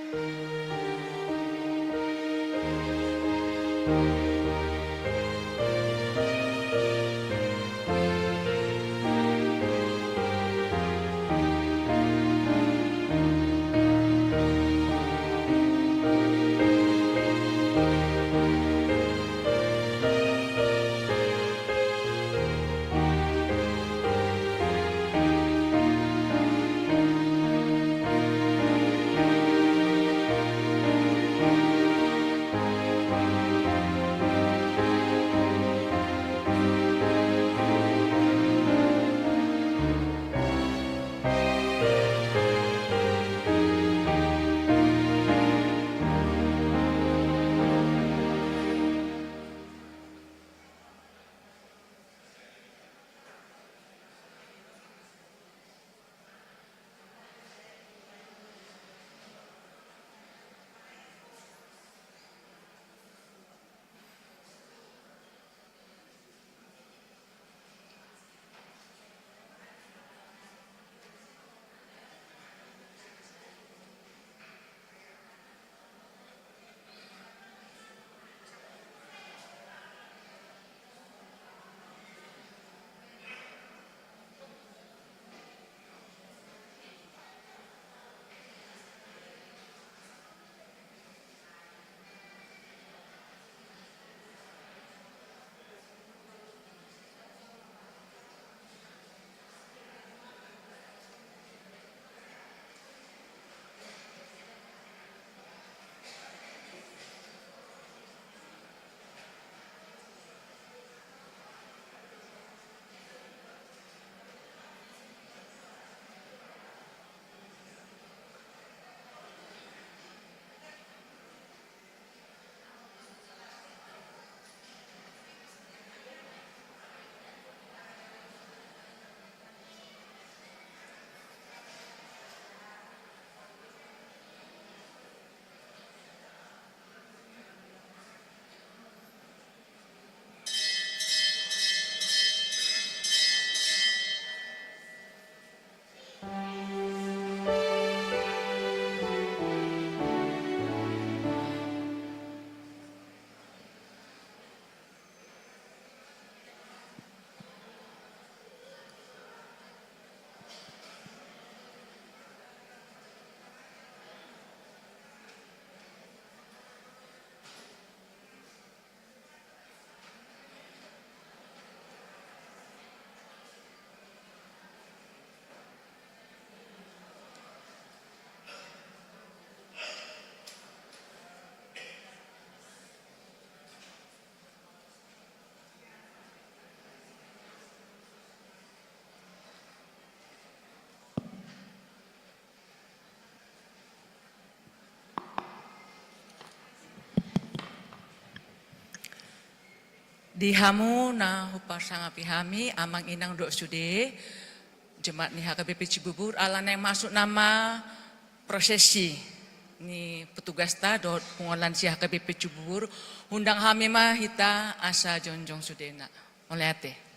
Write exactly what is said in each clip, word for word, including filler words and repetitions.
Di hamu na hupasangapi hami, amang inang dohot sude, jemaat ni H K B P Cibubur, ala naeng masuk nama prosesi ni petugasta dohot punguan lansia H K B P Cibubur, undang hami ma hita asa jongjong sudena. Mauliate.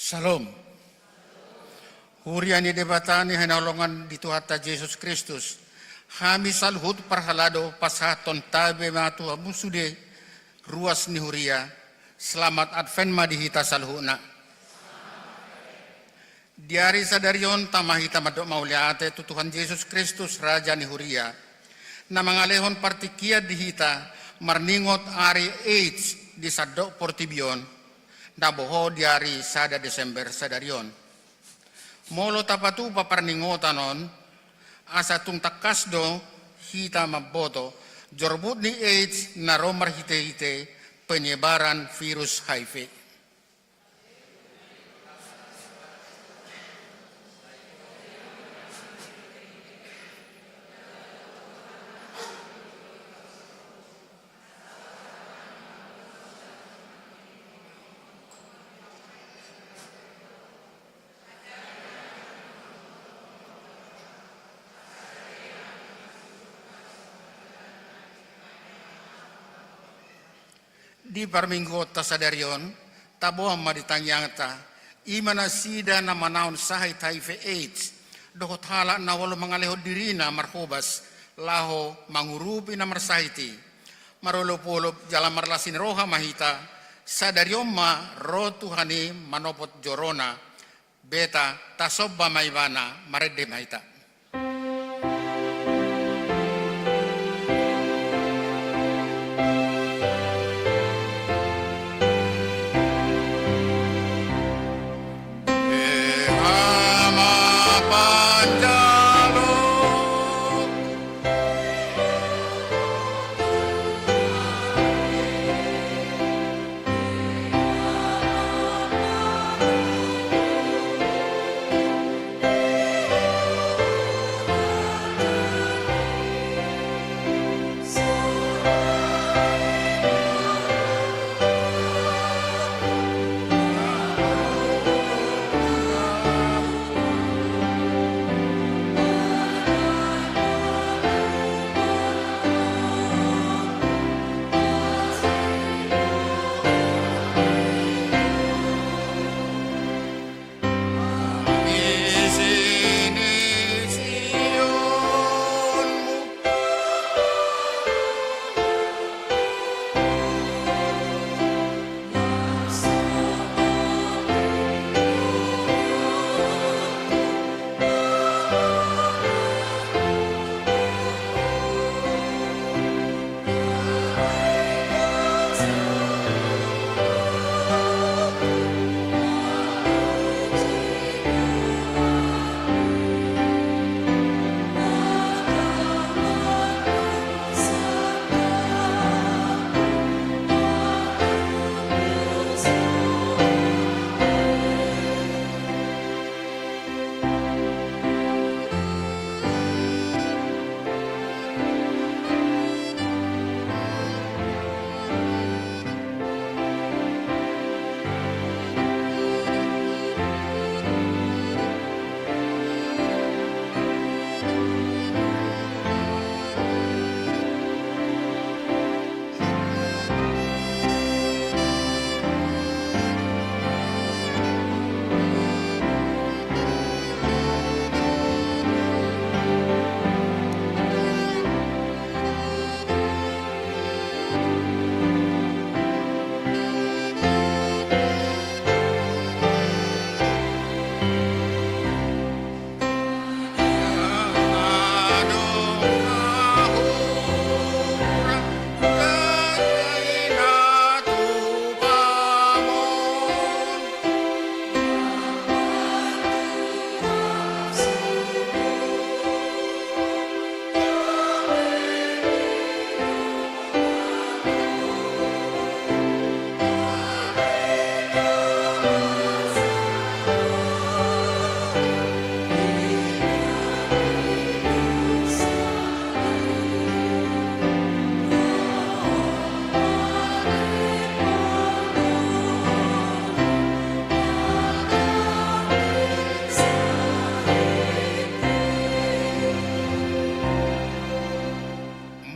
Syalom. Huria ni Debata na hinaholongan di Tuhanta Jesus Kristus, hami saluhut parhalado pasahathon tabe ma tu hamu sude ruas ni huria. Selamat Advent ma di hita saluhutna. Di ari sadari on tama hita mandok mauliate tu Tuhan Jesus Kristus, Raja ni huria, na mangalehon partingkian di hita marningot ari AIDS di sandok portibi on, na boho di ari sada Desember sadari on. Molo tapatupa parningotan on, asa tung tangkas do hita mamboto jorbut ni AIDS na ro marhitehite penyebaran virus HIV. Di parmingguonta sadari on, taboan ma di tangiangta, i ma nasida na manaon sahit HIV AIDS, dohot halak na olo mangalehon dirina marhobas laho mangurupi na marsahit i. Marolopolop jala marlas ni roha ma hita, sadari on ma ro Tuhan i manopot jorona, beta tasomba ma Ibana, marende ma hita.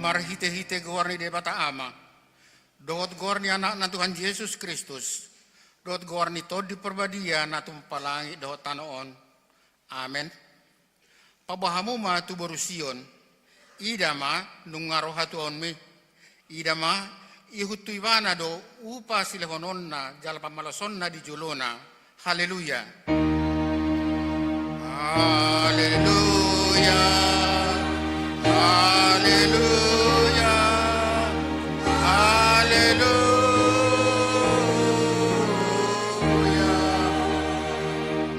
Marhitehite goar ni Debata Ama, dohot goar ni Anakna Tuhan Jesus Kristus, Dohot goar ni Tondi Parbadia na tumompa langit dohot tano on. Amen. Paboa hamu ma tu boru Sion, ida ma nunga ro hatuaonmi. Ida ma, ihut tu ibana do upa silehononna jala pamalaosonna di jolona. Haleluya. Haleluya. Haleluya. Haleluya.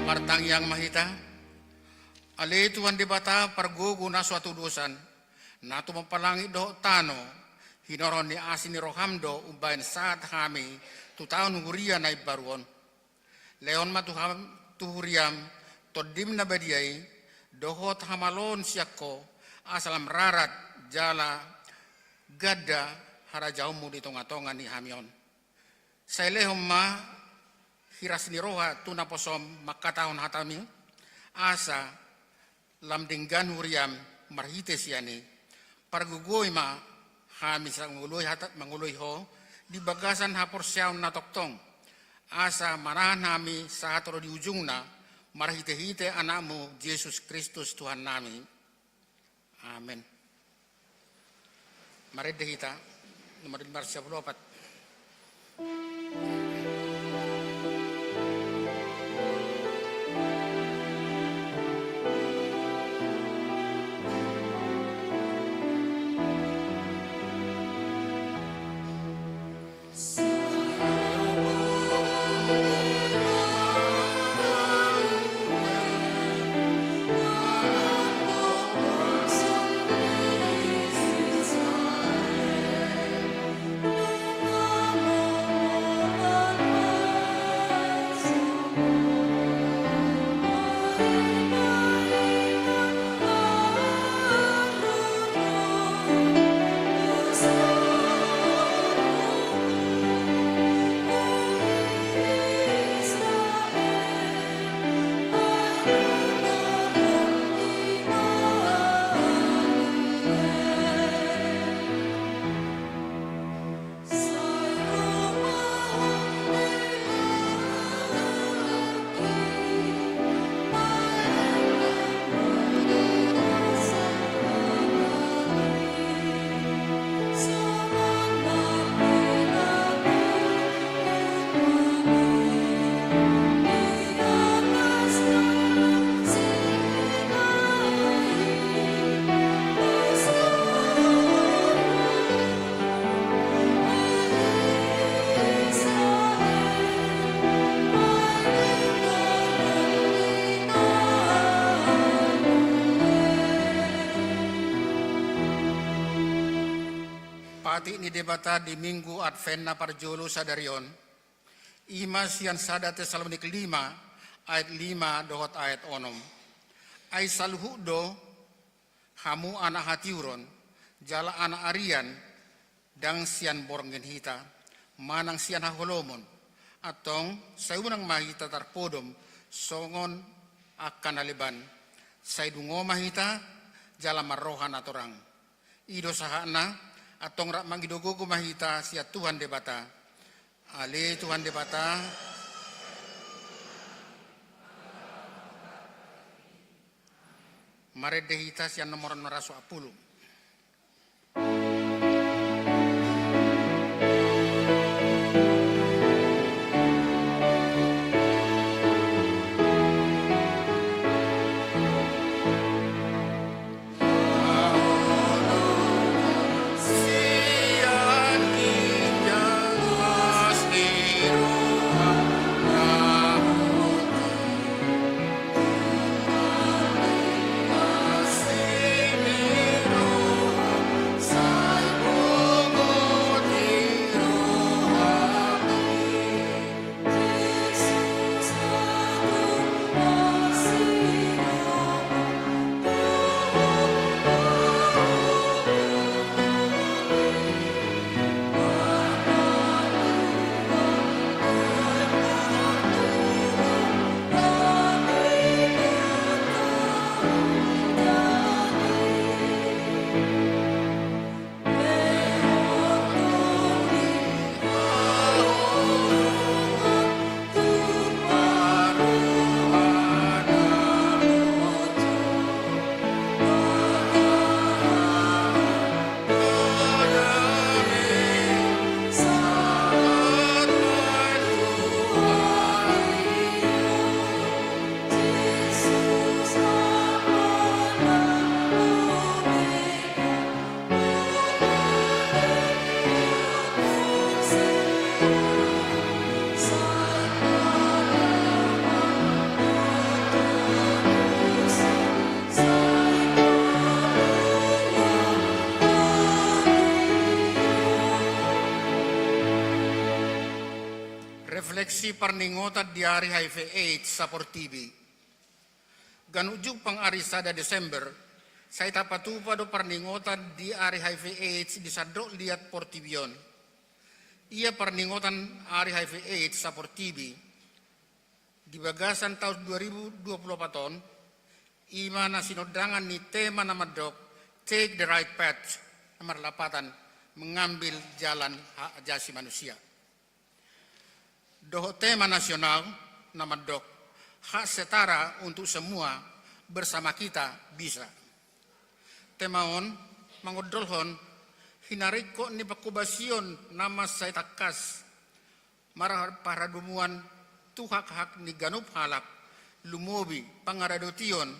Martangiang ma hita. Ale Tuhan Debata pargogo na so hatudosan, na tumompa langit dohot tano, hinorhon ni asi ni roham do umbahen sahat hami tu taon huria na imbaru on. Lehon ma tu ham, tu huriam, Tondim na badia i, dohot hamaloon sian Ho, asa lam rarat jala ganda harajaonmu di tongatonga ni hami on. Sai lehon ma hiras ni roha tu naposom mangkatahon hatami, asa lam denggan huriam marhite sian i. Pargogoi ma hami sai mangoloi hata, mangoloi Ho di bagasan haporseaon na tongtong, asa manahan hami sahat ro di ujungna, marhitehite Anakmu Jesus Kristus Tuhannami. Amen. Marende hita, nomor lima ratus sepuluh opat. Patik ni Debata di Minggu Advent na parjolo sadari on, i ma sian sada Tesalonik lima ayat lima dohot ayat onom. Ai saluhut do hamu anak hatiuron, jala anak arian, ndang sian borngin hita, manang sian haholomon, antong sai unang ma hita tarpodom songon angka na leban, sai dungo ma hita jala marroha na torang. I do sahatna, antong rap mangido gogo ma hita sian Tuhan Debata. Ale Tuhan Debata. Marende hita sian nomor onom ratus opat pulu. Refleksi parningotan di ari H I V AIDS saportibi. Ganup Jumpang ari sada Desember, sai tapatupa do parningotan di ari H I V AIDS di sandok liat portibi on. Ia parningotan ari H I V AIDS saportibi di bagasan taon dua ribu dua puluh opat on, i ma na sinondangan ni tema na mandok Take the Right Path, na marlapatan mengambil jalan hak asasi manusia. Dohot tema nasional na mandok Hak Setara untuk Semua, Bersama Kita Bisa. Tema on mangondolhon hinaringkot ni panghobasion na mansai tangkas, marharadomuan tu hak-hak ni ganup halak, lumobi pangaradotion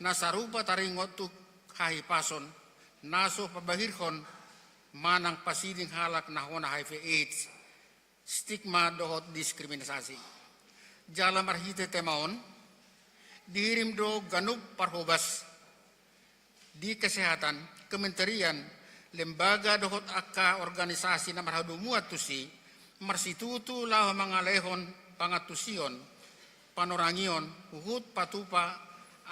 na sarupa taringot tu hahipason na so pabahirhon manang pasiding halak na hona H I V AIDS, stigma dohot diskriminasi. Jala marhite tema on dihirim do ganup parhobas di kesehatan, kementerian, lembaga dohot angka organisasi na marhadomuan tusi, marsitutu laho mangalehon pangantusion, panorangion, huhut patupa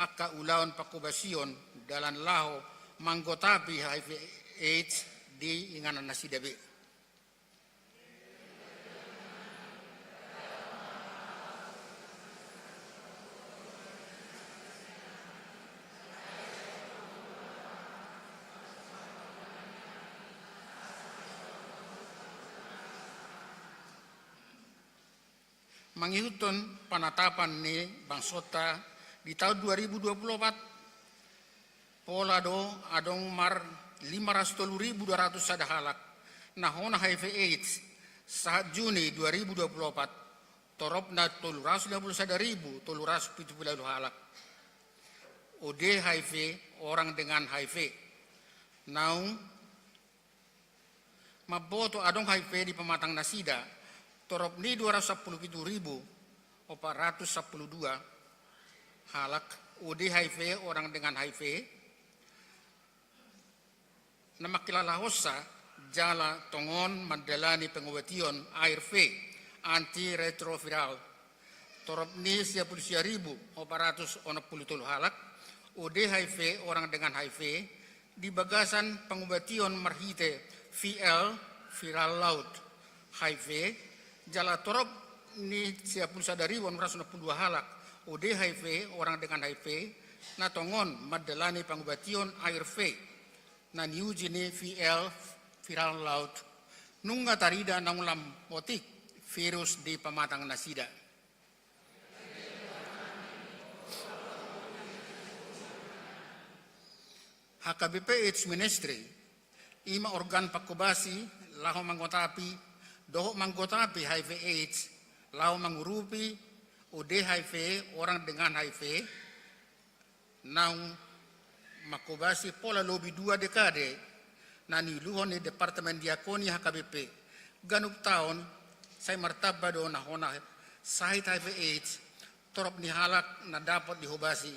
angka ulaon panghobasion dalan laho manggotapi H I V AIDS di inganan nasida be. Mangihuthon panatapan ni bangsonta di taon dua ribu dua puluh opat, pola do adong mar lima ratus tolu ribu dua ratus sada halak na hona H I V AIDS sahat Juni dua ribu dua puluh opat, toropna tolu ratus lima puluh sada ribu tolu ratus pitu puluh ualu halak O D H I V, orang dengan H I V. Naung mamboto adong H I V di pamatang nasida, torop ni dua ratus sampulu pitu ribu opat ratus sampulu dua halak O D H I V, orang dengan H I V, na mangkilalahonsa jala tongon mandalani pangobation A R V, antiretroviral, torop ni sia pulu sia ribu opat ratus onom pulu tolu halak O D H I V, orang dengan H I V, di bagasan pangobation marhite V L, viral load, H I V, jala torop ni sia pulu sada ribu onom ratus onom pulu dua halak O D H I V, orang dengan H I V, na tongon mandalani pangobation A R V na niuji ni V L, viral load, nunga tarida naung lam otik virus di pamatang nasida. H K B P AIDS Ministry, i ma organ pangkobasi laho mangotapi dohot manggotapi H I V AIDS, laho mangurupi O D H I V, orang dengan H I V, naung mangkobasi pola lobi dua dekade na niuluhon ni Departemen Diakonia H K B P. Ganup taon sai martamba do na hona sahit H I V AIDS, torop ni halak na dapot dihobasi,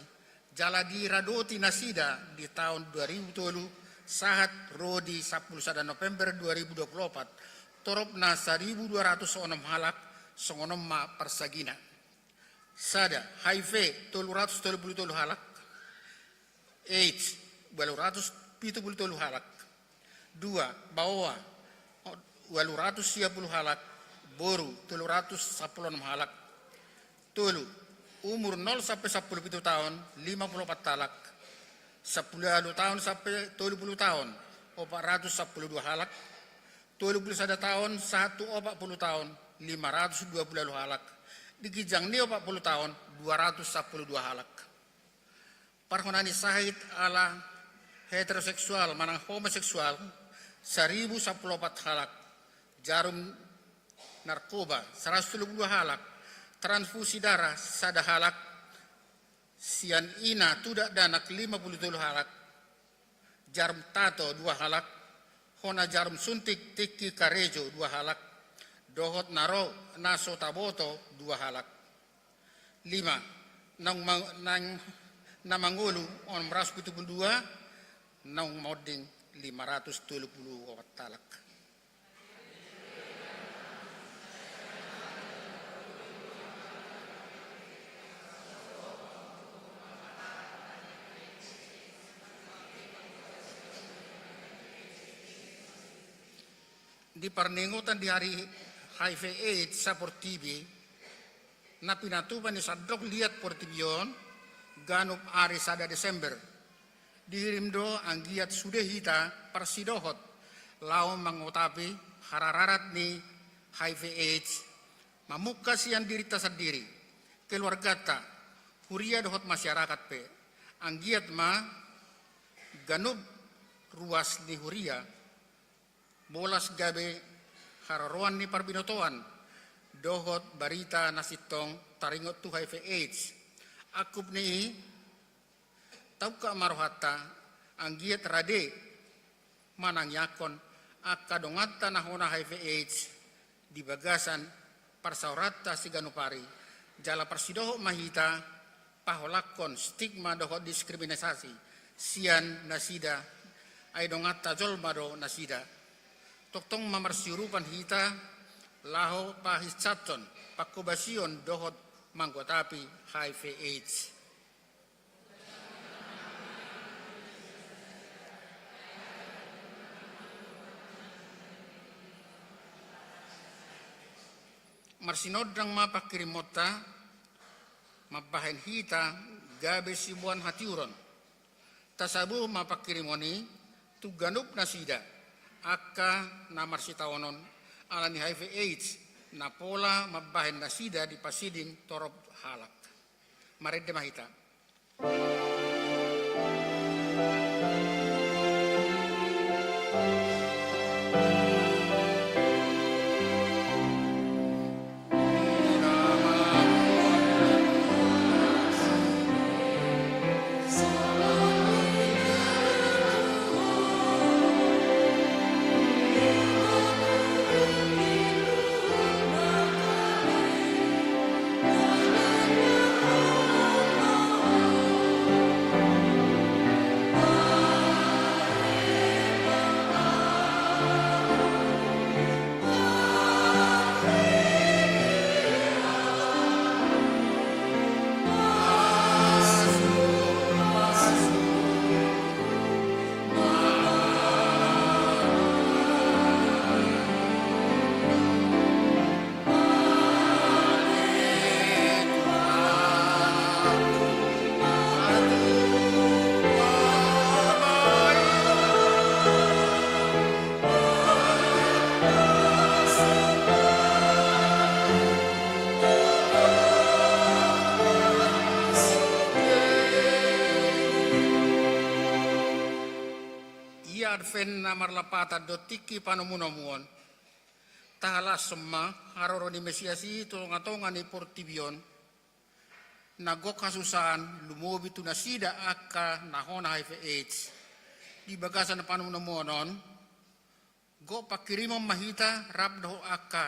jala diradoti nasida di taon dua ribu tolu sahat ro di sampulu sada November dua ribu dua puluh opat, toropna saribu dua ratus onom halak, songon on ma parsagina. Sada, H I V, tolu ratus tolu pulu tolu halak. AIDS, ualu ratus pitu pulu tolu halak. Dua, baoa, ualu ratus sia pulu halak. Boru, tolu ratus sampulu onom halak. Tolu, umur nol sampe sampulu pitu taon, lima pulu opat halak. Sampulu ualu taon sampe tolu pulu taon, opat ratus sampulu dua halak. Tolu pulu sada taon sahat tu opat pulu taon, lima ratus dua pulu ualu halak. Di ginjang ni opat pulu taon, dua ratus sampulu dua halak. Parhona ni sahit ala heteroseksual manang homoseksual, saribu sampulu opat halak. Jarum narkoba, saratus tolu pulu dua halak. Transfusi darah, sada halak. Sian ina tu dakdanak, lima pulu tolu halak. Jarum tato, dua halak. Hona jarum suntik tingki karejo, dua halak. Dohot na ro na so taboto, dua halak. Lima, naung ma-, naung, na mangolu onom ratus pitu pulu dua, naung monding lima ratus tolu pulu opat halak. Di parningotan di hari H I V AIDS saportibi, na pinatupa ni sandok liat portibi on, ganup ari sada Desember, dihirim do anggiat sude hita parsidohot laho mangotapi harararat ni H I V AIDS, mamungka sian dirinta sandiri, keluarganta, huria dohot masyarakat pe. Anggiat ma ganup ruas ni huria bolas gabe haroroan ni parbinotoan dohot barita na sintong taringot tu H I V AIDS. Angkup ni i, taungkap ma rohanta anggiat rade manangiangkon angka donganta na hona H I V AIDS di bagasan parsaoranta siganup ari, jala parsidohot ma hita paholangkon stigma dohot diskriminasi sian nasida, ai donganta jolma do nasida. Tongtong ma marsiurupan hita laho pahinsathon pangkobasion dohot manggotapi H I V AIDS. Marsinondang ma pangkirimonta mambahen hita gabe siboan hatiuron. Tasabohon ma pangkirimon i tu ganup nasida, angka na marsitaonon ala ni H I V AIDS, na pola mambahen nasida dipasiding torop halak. Marende ma hita. Ia Advent na marlapatan do tingki panomunomuon. Tahalashon ma haroro ni Mesias i tu tongatonga ni portibi on, na gok hasusaan lumobi tu nasida angka na hona H I V AIDS. Di bagasan panomunomuon on, gok pangkirimon ma hita rap dohot angka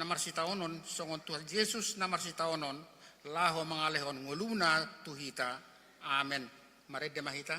na marsitaonon songon Tuhan Jesus na marsitaonon, laho mangalehon ngoluna tu hita. Amen. Marende ma hita.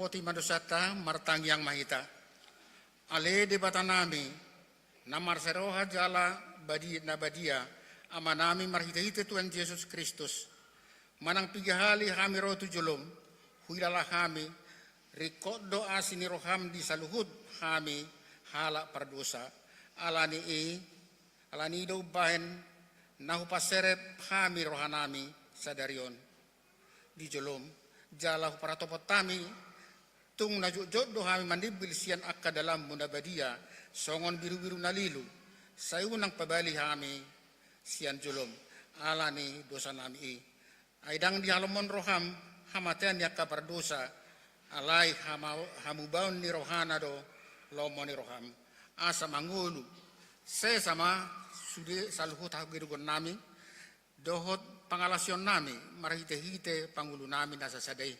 Oti ma dosanta, martangiang ma hita. Ale Debatanami, na marsiroha jala badi-, na badia, Amanami marhite-hite Tuhan Jesus Kristus. Manang piga hali hami ro tu jolom, huilala hami, ringkot do asi ni roham di saluhut hami halak pardosa. Alani i, alani i do umbahen na hupaserep hami rohanami sadari on di jolom, jala huparhatopot hami, tung na jotjot do hami manimbil sian angka dalanmu na badia, songon birubiru na lilu, sai unang pabali hami sian jolom, alani dosanami i. Ai ndang dihalomohon roham hamatean ni angka pardosa, alai hama-, hamubaon ni rohana do lomo ni roham. Asa mangolu sesa ma sude saluhut hagedogannami, dohot pangalaosionnami, marhite-hite pangulunami na sasada i,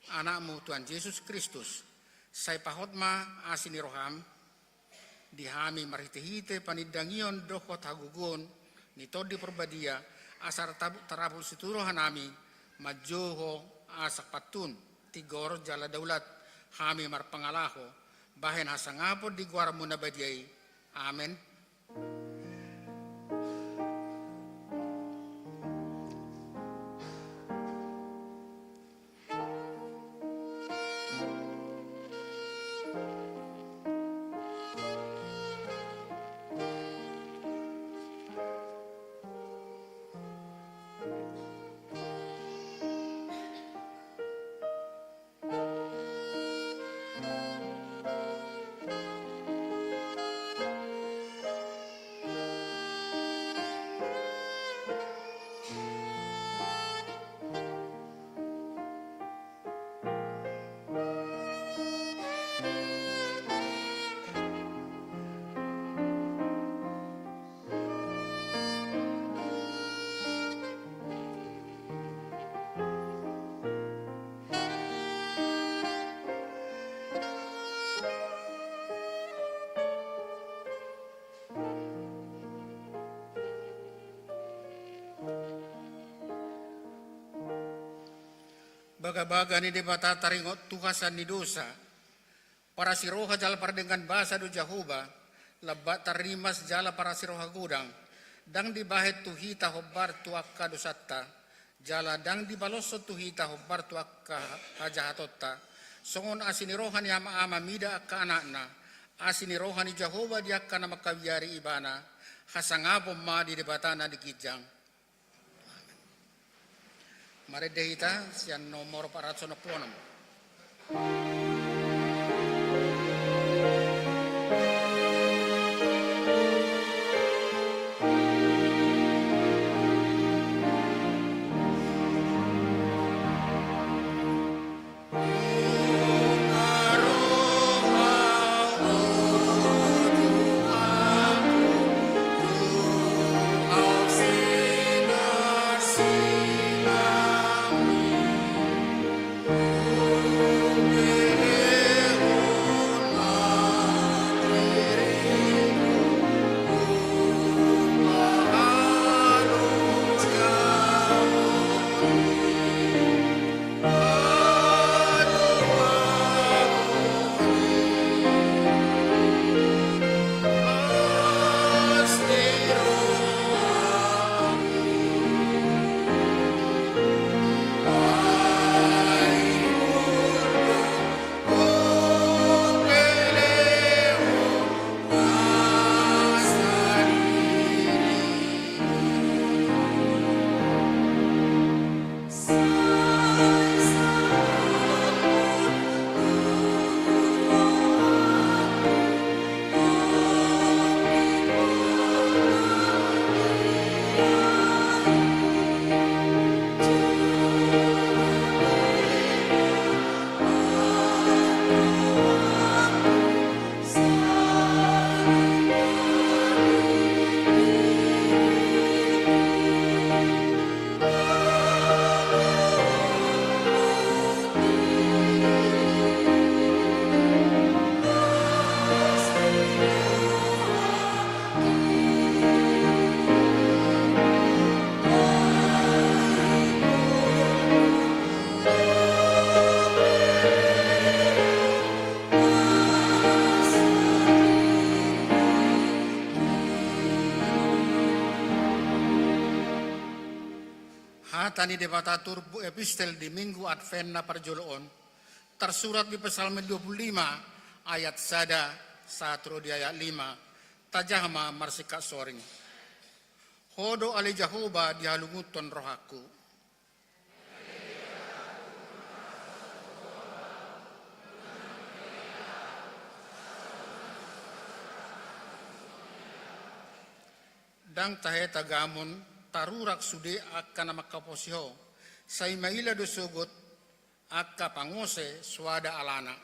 Anakmu Tuhan Jesus Kristus, sai pahot ma asi ni roham di hami marhite-hite panindangion dohot hagogoon ni Tondi Parbadia, asa tarab-, tarabus situtu rohanami, manjou Ho asa pantun, tigor jala daulat, hami marpangalaho, bahen hasangapon di goarmu na badia i. Amen. Bagabaga ni Debata taringot tu hasaan ni dosa. Parasiroha jala pardenggan basa do Jahowa, lambat tarrimas jala parasiroha godang, ndang dibahen tu hita hombar tu angka dosanta, jala ndang dibaloshon tu hita hombar tu angka hajahatonta. Songon asi ni roha ni ama-ama mida angka anakna, asi ni roha ni Jahowa di angka na mangkabiari Ibana, hasangapon ma di Debata na di ginjang. Marende hita sian nomor empat ratus enam puluh enam. Hata ni Debata turpuk epistel di Minggu Advent na parjolo on, tarsurat di Psalmen dua puluh lima ayat sada sahat ro di ayat lima. Tajaha ma marsingkat soring. Ho do ale Jahowa dihalungunhon rohangku. Ndang tahe tagamon, tarurak sude angka na mangkaposi Ho, sai maila do sogot angka pangose soada alana.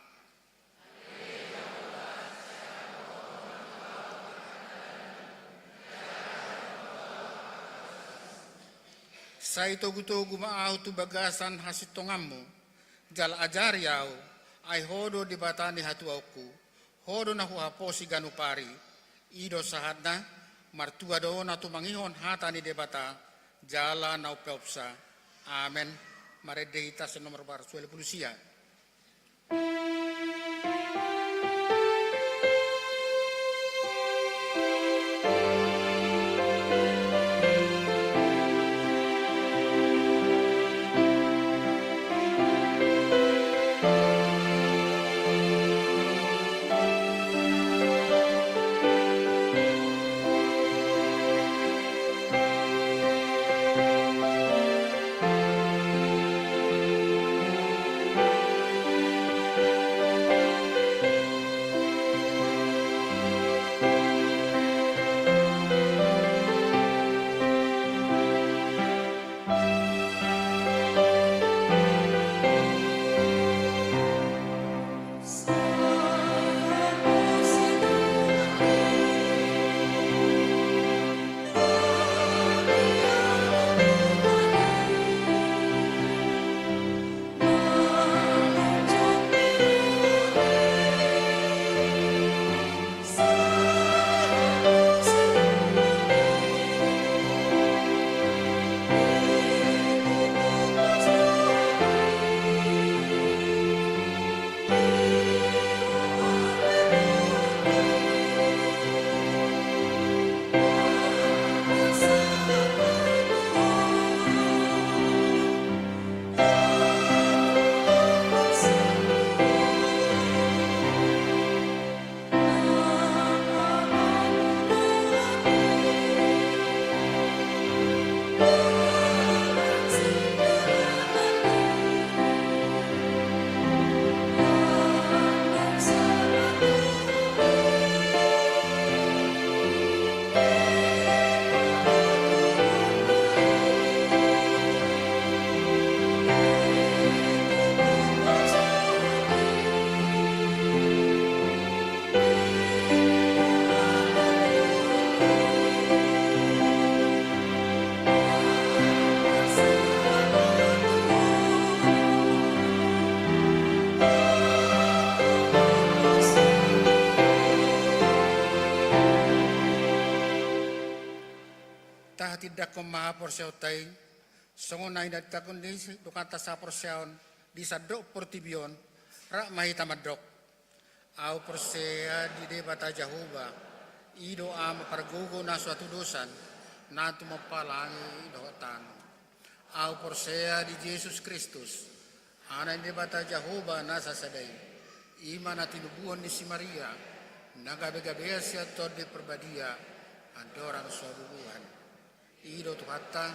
Sai togutogu ma ahu tu bagasan hasintonganmu, jala ajari ahu, ai Ho do Debata ni hatuaonku, Ho do na huhaposi ganup ari. I do sahatna. Martua do na tumangihon hata ni Debata jala na umpeopsa. Amen. Marende hita sian nomor parsual puluh sia. Tahatindangkon ma haporseaonta i, songon na hinatindangkon ni dokanta sahaporseaon di sandok portibi on, rap ma hita mandok. Ahu porsea di Debata Jahowa, i do Ama pargogo na so hatudosan, na tumompa langit dohot tano. Ahu porsea di Jesus Kristus, Anak ni Debata Jahowa na sasada i, i ma na tinubuhon ni si Maria, na gabegabean sian Tondi Parbadia, andorang so habubuhan. I do Tuhanta,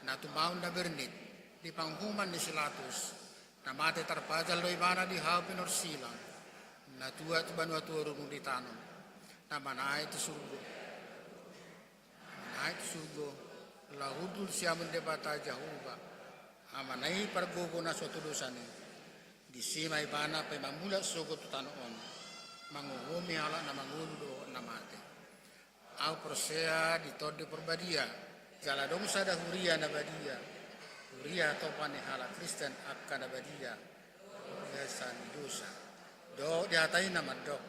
na tumaon na bernit di panguhuman ni si Latus, na mate tarpajal do Ibana di hau pinorsilang, na tuat tu banua toru dung ditanom, na manaek tu surgo, manaek tu surgo, laho hundul siamun Debata Jahowa, Amana i pargogo na so hatudosan i. Disi ma Ibana paima mulak sogot tu tano on, manguhumi halak na mangolu dohot na mate. Ahu porsea di Tondi Parbadia, jala adong sada huria na badia, huria hatopan ni halak Kristen angka na badia, bagasan dosa. Dohot di hata i na mandok,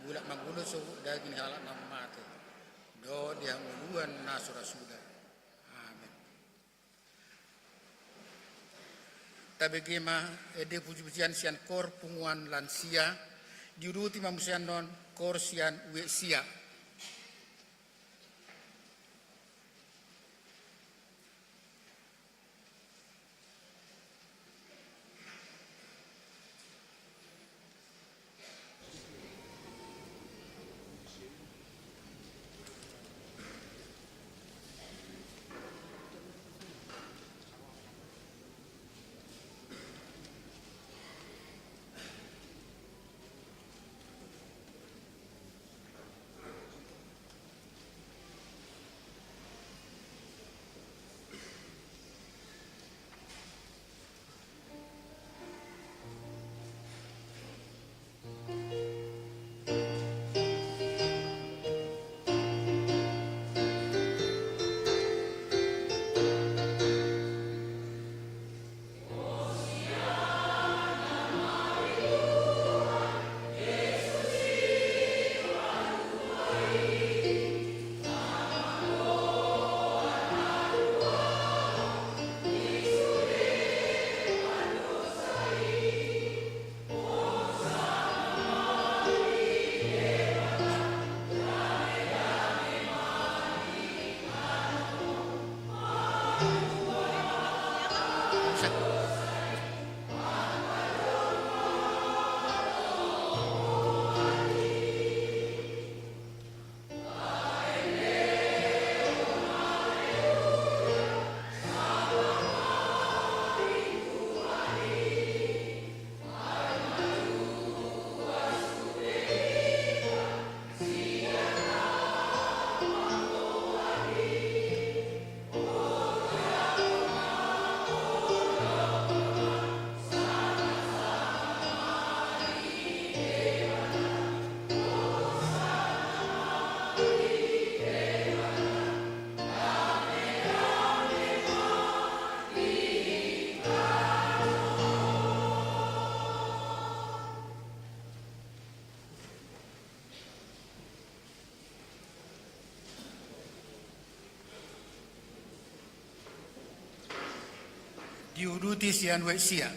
mulak mangolu sogot daging ni halak na mate, dohot di hangoluan na so ra suda. Amen. Tabege ma ende pujipujian sian kor punguan lansia, diuduti ma muse annon kor sian Ueksia. diuduti sian ueksia.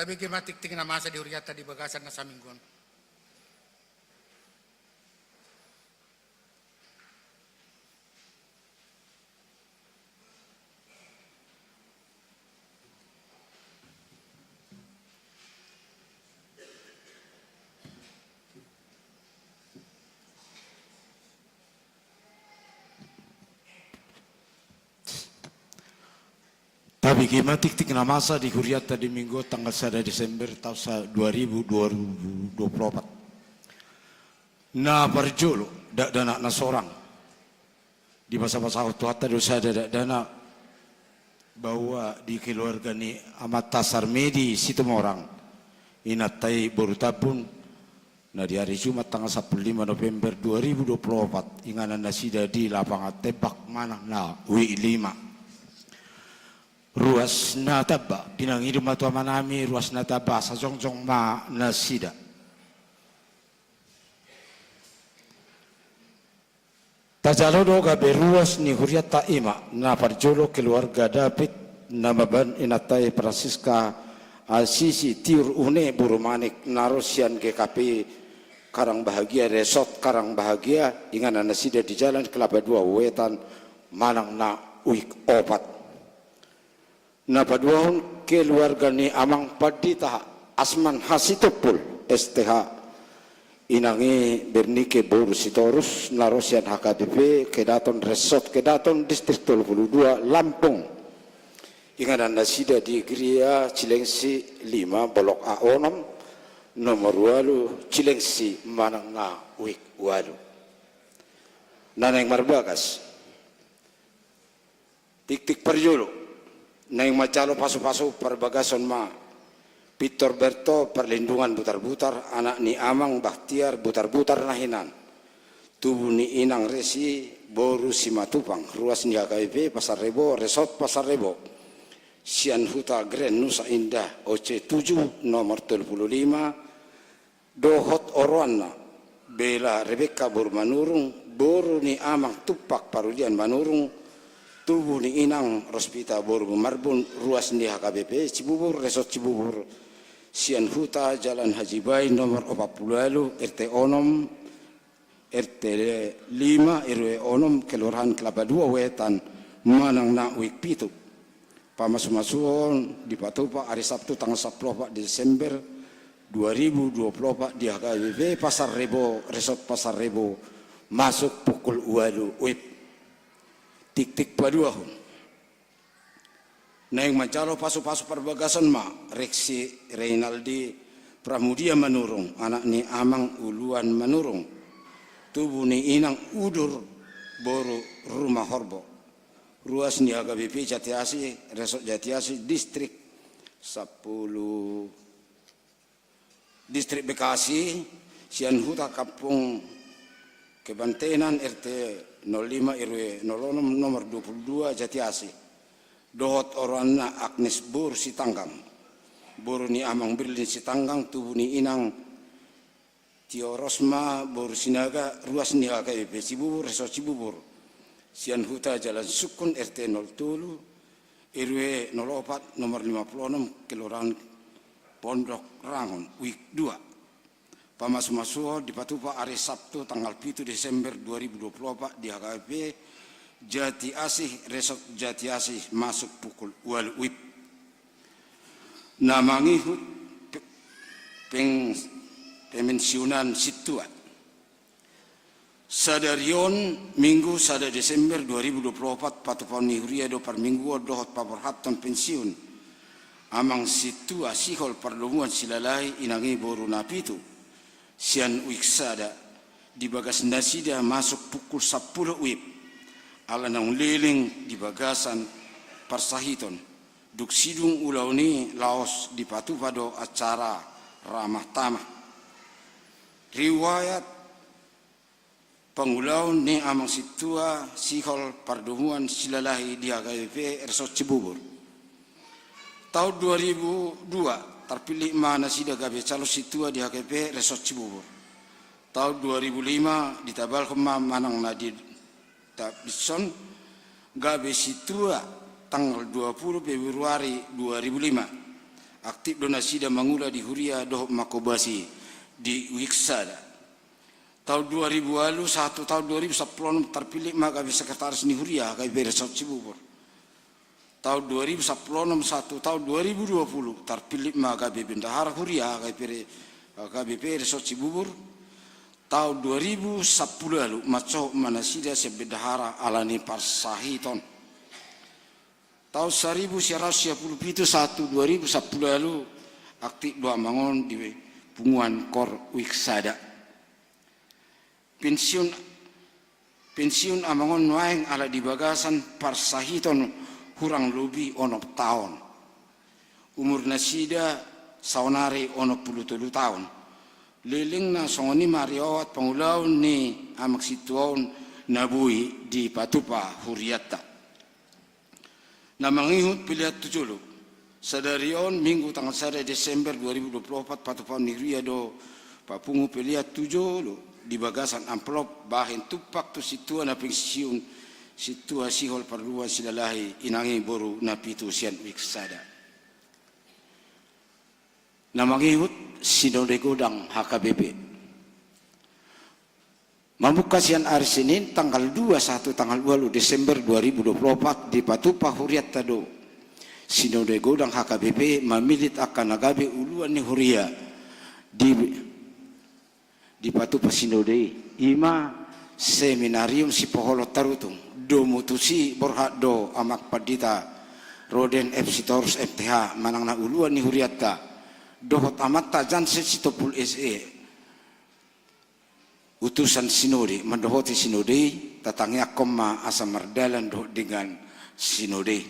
Tabege ma tingting na masa di hurianta di bagasan na saminggu on. Bege ma tiktik na masa di hurianta di Minggu on tanggal sada Desember taon sa-, dua ribu dua puluh opat. Na parjolo, dakdanak na sorang. Dibasabasahon Tuhanta do sada dakdanak bahwa di keluarga ni amanta Sarmedi Situmorang, inanta i boru Tambun, na di ari Jumat tanggal sampulu lima November dua ribu dua puluh opat, inganan nasida di Lapangan Tembak manang na Wik lima. Ruas na tamba, pinangido ma tu Amanami, ruas na tamba, asa jongjong ma nasida. Tajalo do gabe ruas ni hurianta, i ma na parjolo keluarga David, na mambahen inanta i Francisca Assisi Tiur Une boru Manik, na ro sian G K P Karang Bahagia, Resort Karang Bahagia, inganan nasida di Jalan Kelapa Dua Wetan manang na Wik opat. Na paduahon keluarga ni Amang Pandita Asman Hasitumpul, S T H. Inang i Bernike boru Sitorus, na ro sian H K B P Kedaton, Resort Kedaton, Distrik tolu pulu dua, Lampung. Inganan nasida di Geria Cilengsi lima, Bolok A onom, nomor ualu, Cilengsi manang na Wik ualu. Na naeng marbagas. Tiktik parjolo, naeng manjalo pasupasu parbagason ma Pintor Berto Parlindungan Butarbutar, anak ni Amang Bahtiar Butarbutar na hinan. Tubu ni Inang Resi boru Simatupang, ruas ni H K B P Pasar Rebo, Resort Pasar Rebo. Sian Huta Grand Nusa Indah, O C tujuh, nomor tolu pulu lima, dohot oroanna, Bela Rebekka boru Manurung, boru ni Amang Tumpak Parulian Manurung, tubu ni Inang Rospita boru Marbun, ruas ni H K B P Cibubur, Resort Cibubur, sian Huta Jalan Haji Bai nomor opat pulu ualu, R T onom, R T lima, R W onom, Kelurahan Kelapa Dua Wetan, manang na Wik pitu. Pamasumasuon dipatupa ari Sabtu tanggal sampulu opat Desember dua ribu dua puluh opat di H K B P Pasar Rebo, Resort Pasar Rebo, masuk pukul ualu WIB. Tiktik paduahon. Naeng manjalo pasupasu parbagason ma Reksi Reinaldi Pramudia Manurung, anak ni Amang Uluan Manurung, tubu ni Inang Udur boru Rumahorbo, ruas ni H K B P Jatiasi, Resort Jatiasi, Distrik sampulu, Distrik Bekasi, sian Huta Kampung Kebantenan, R T nol lima, R W nol onom, nomor dua pulu dua, Jatiasi. Dohot oroanna Agnes boru Sitanggang, boru ni Amang Berlin Sitanggang, tubu ni Inang Tiorosma boru Sinaga, ruas ni H K B P Cibubur, Resort Cibubur. Sian Huta Jalan Sungkun, R T nol tolu, R W nol opat, nomor lima pulu onom, Kelurahan Pondok Rangon, WIB dua. Pamasumasuon dipatupa ari Sabtu tanggal pitu Desember dua ribu dua puluh opat di H K B P Jatiasih, Resort Jatiasih, masuk pukul ualu WIB. Na mangihut pe-, peng-, pemensiunan sintua. Sadari on, Minggu sada Desember dua ribu dua puluh opat, patupaon ni huria do parmingguon dohot paborhathon pensiun Amang Sintua Sihol Pardomuan Silalahi, Inang i boru Napitu, sian WIB sada, di bagas nasida masuk pukul sampulu WIB, ala naung leleng di bagasan parsahiton. Dung sidung ulaon i laos dipatupa do acara ramah tamah. Riwayat pangulaon ni Amang Sintua Sihol Pardomuan Silalahi di H K B P Resort Cibubur. Taon dua ribu dua, tarpillit ma nasida gabe calon sintua di H K B P Resort Cibubur. Taon dua ribu lima, ditabalhon ma manang na di Davidson, gabe sintua tanggal dua pulu Februari dua ribu lima. Aktif do nasida mangula di huria dohot manghobasi di WIB sada. Taon dua ribu ualu sahat tu taon dua ribu sampulu onom tarpillit ma gabe sekretaris ni huria H K B P Resort Cibubur. Taon dua ribu sampulu onom sahat tu taon dua ribu dua pulu tarpillit ma gabe bendahara huria H K B P re-, H K B P Resort Cibubur. Taon dua ribu sampulu ualu mancohot ma nasida sian bendahara ala ni parsahiton. Taon saribu sia ratus sia pulu pitu sahat tu dua ribu sampulu ualu, aktif do amang on di punguan KOR Uik Sada. Pensiun, pensiun amang on nuaeng ala di bagasan parsahiton hurang lobi onom taon. Umur nasida saonari onom pulu tolu taon. Lelengna songon i ma riwayat pangulaon ni amang sintua on na boi dipatupa hurianta. Na mangihut pelean tu jolo. Sadari on Minggu tanggal sada Desember dua ribu dua pulu opat, patupaon ni huria do papungu pelean tu jolo di bagasan amplop bahen tumpak tu sintua na pensiun, sintua Sihol Parduan Silalahi, inang i boru Napitu sian Uik Sada. Na mangihut Sinode Godang H K B P. Mamungka sian ari Senin tanggal dua sahat tu tanggal ualu Desember dua ribu dua pulu opat dipatupa hurianta do Sinode Godang H K B P mamillit angka na gabe uluan ni huria di, dipatupa sinode i. I ma Seminarium Sipoholon Tarutung, domu tusi borhat do Amang Pandita Roden F Sitorus M T H manang na uluan ni hurianta, dohot amanta Jansen Sitompul S E, utusan sinode, mandohoti sinode i. Tatangiangkon ma asa mardalan dohot denggan sinode i.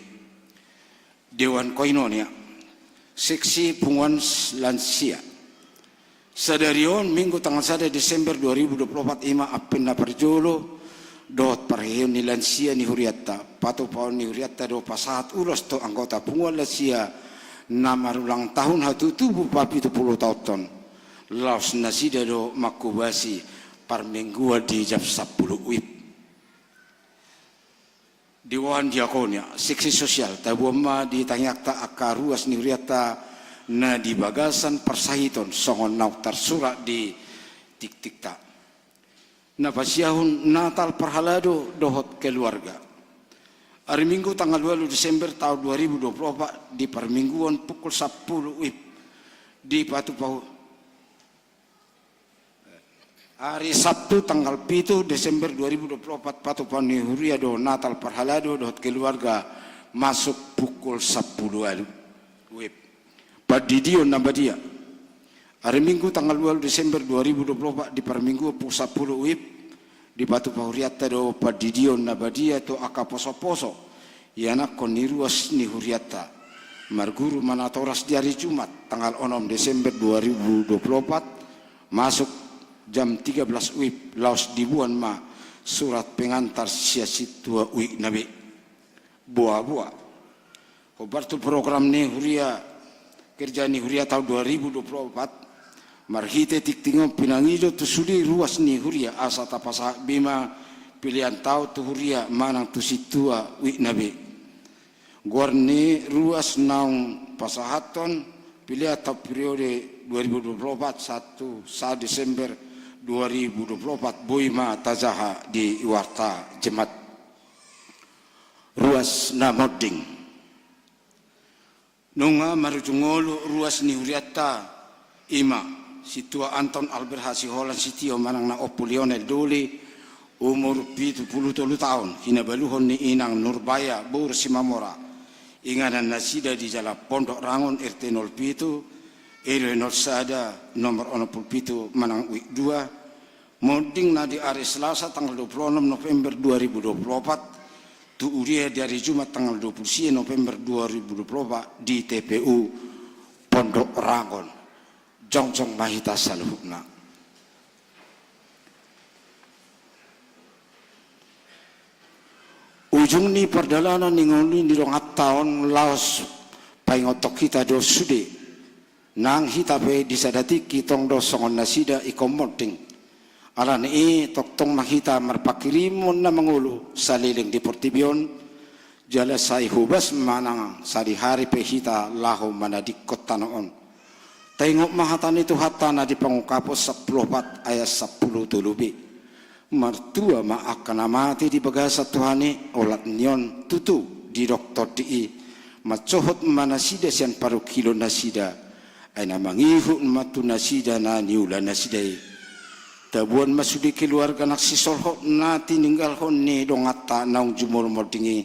Dewan Koinonia, seksi punguan lansia. Sadari on Minggu tanggal sada Desember dua ribu dua pulu opat, i ma ampen na parjolo dohot parheheon ni lansia ni hurianta. Patupaon ni hurianta do pasahat ulos tu anggota punguan lansia na marulang tahun hatutubu papitu pulu taon on. Laos nasida do manghobasi parmingguan di jam sampulu WIB. Dewan Diakonia, seksi sosial. Taboan ma di tangiangta angka ruas ni hurianta na di bagasan parsahiton songon naung tarsurat di tiktikta. Na pasiahon Natal parhalado dohot keluarga. Ari Minggu tanggal ualu Desember taon dua ribu dua pulu opat, di parmingguan pukul sampulu WIB dipatupa. Ari Sabtu tanggal pitu Desember dua ribu dua pulu opat, patupaon ni huria do Natal parhalado dohot keluarga masuk pukul sampulu ualu WIB. Pandidion na badia. Ari Minggu tanggal ualu Desember dua ribu dua pulu opat, di parmingguan pukul sampulu WIB dipatupa hurianta do pandidion na badia tu angka posoposo ianakhon ni ruas ni hurianta. Marguru ma natoras di ari Jumat tanggal onom Desember dua ribu dua pulu opat, masuk jam tiga belas WIB, laos diboan ma surat pengantar sian sintua Uik na be. Boaboa. Hombar tu program ni huria, kerja ni huria taon dua ribu dua pulu opat, marhite tingting on pinangido tu sude ruas ni huria asa tapasahat be ma pelean taon tu huria manang tu sintua Uik na be. Goar ni ruas naung pasahathon pelean taon periode dua ribu dua pulu opat sahat tu sada Desember dua ribu dua pulu opat boi ma tajaha di Warta Jumat. Ruas na monding. Nunga marujung ngolu ruas ni hurianta, i ma sintua Anton Albert Hasiholan Sitio manang na Ompu Lionel Doli, umur pitu pulu tolu taon, hinabaluhon ni inang Nurbaya boru Simamora, inganan nasida di jala Pondok Rangon, R T nol pitu, R W nol sada, nomor onom pulu pitu manang Uik dua, monding na di ari Selasa tanggal dua pulu onom November dua ribu dua pulu opat, tu uria di ari Jumat tanggal dua pulu sia November dua ribu dua pulu opat di T P U Pondok Rangon. Jongjong ma hita saluhutna. Ujung ni pardalanan ni ngolu ni donganta on laos paingothon hita do sude. Nang hita pe di sada tingki tong do songon nasida ingkon monding. Alani i tongtong ma hita marpanghirimon na mangolu saleleng di portibi on, jala sai hobas manang sadihari pe hita laho manadingkon tano on. Taingot ma hata ni Tuhanta na di Pangungkapon sampulu opat ayat sampulu tolu be. Martua ma angka na mate di bagasan Tuhan i, olat ni on tutu didok Tondi i, mansohot ma nasida sian parungkilon nasida, ai na mangihut ma tu nasida na niula nasida i. Taboan ma sude keluarga na sisolhot na tininggalhon ni donganta naung jumolo monding i,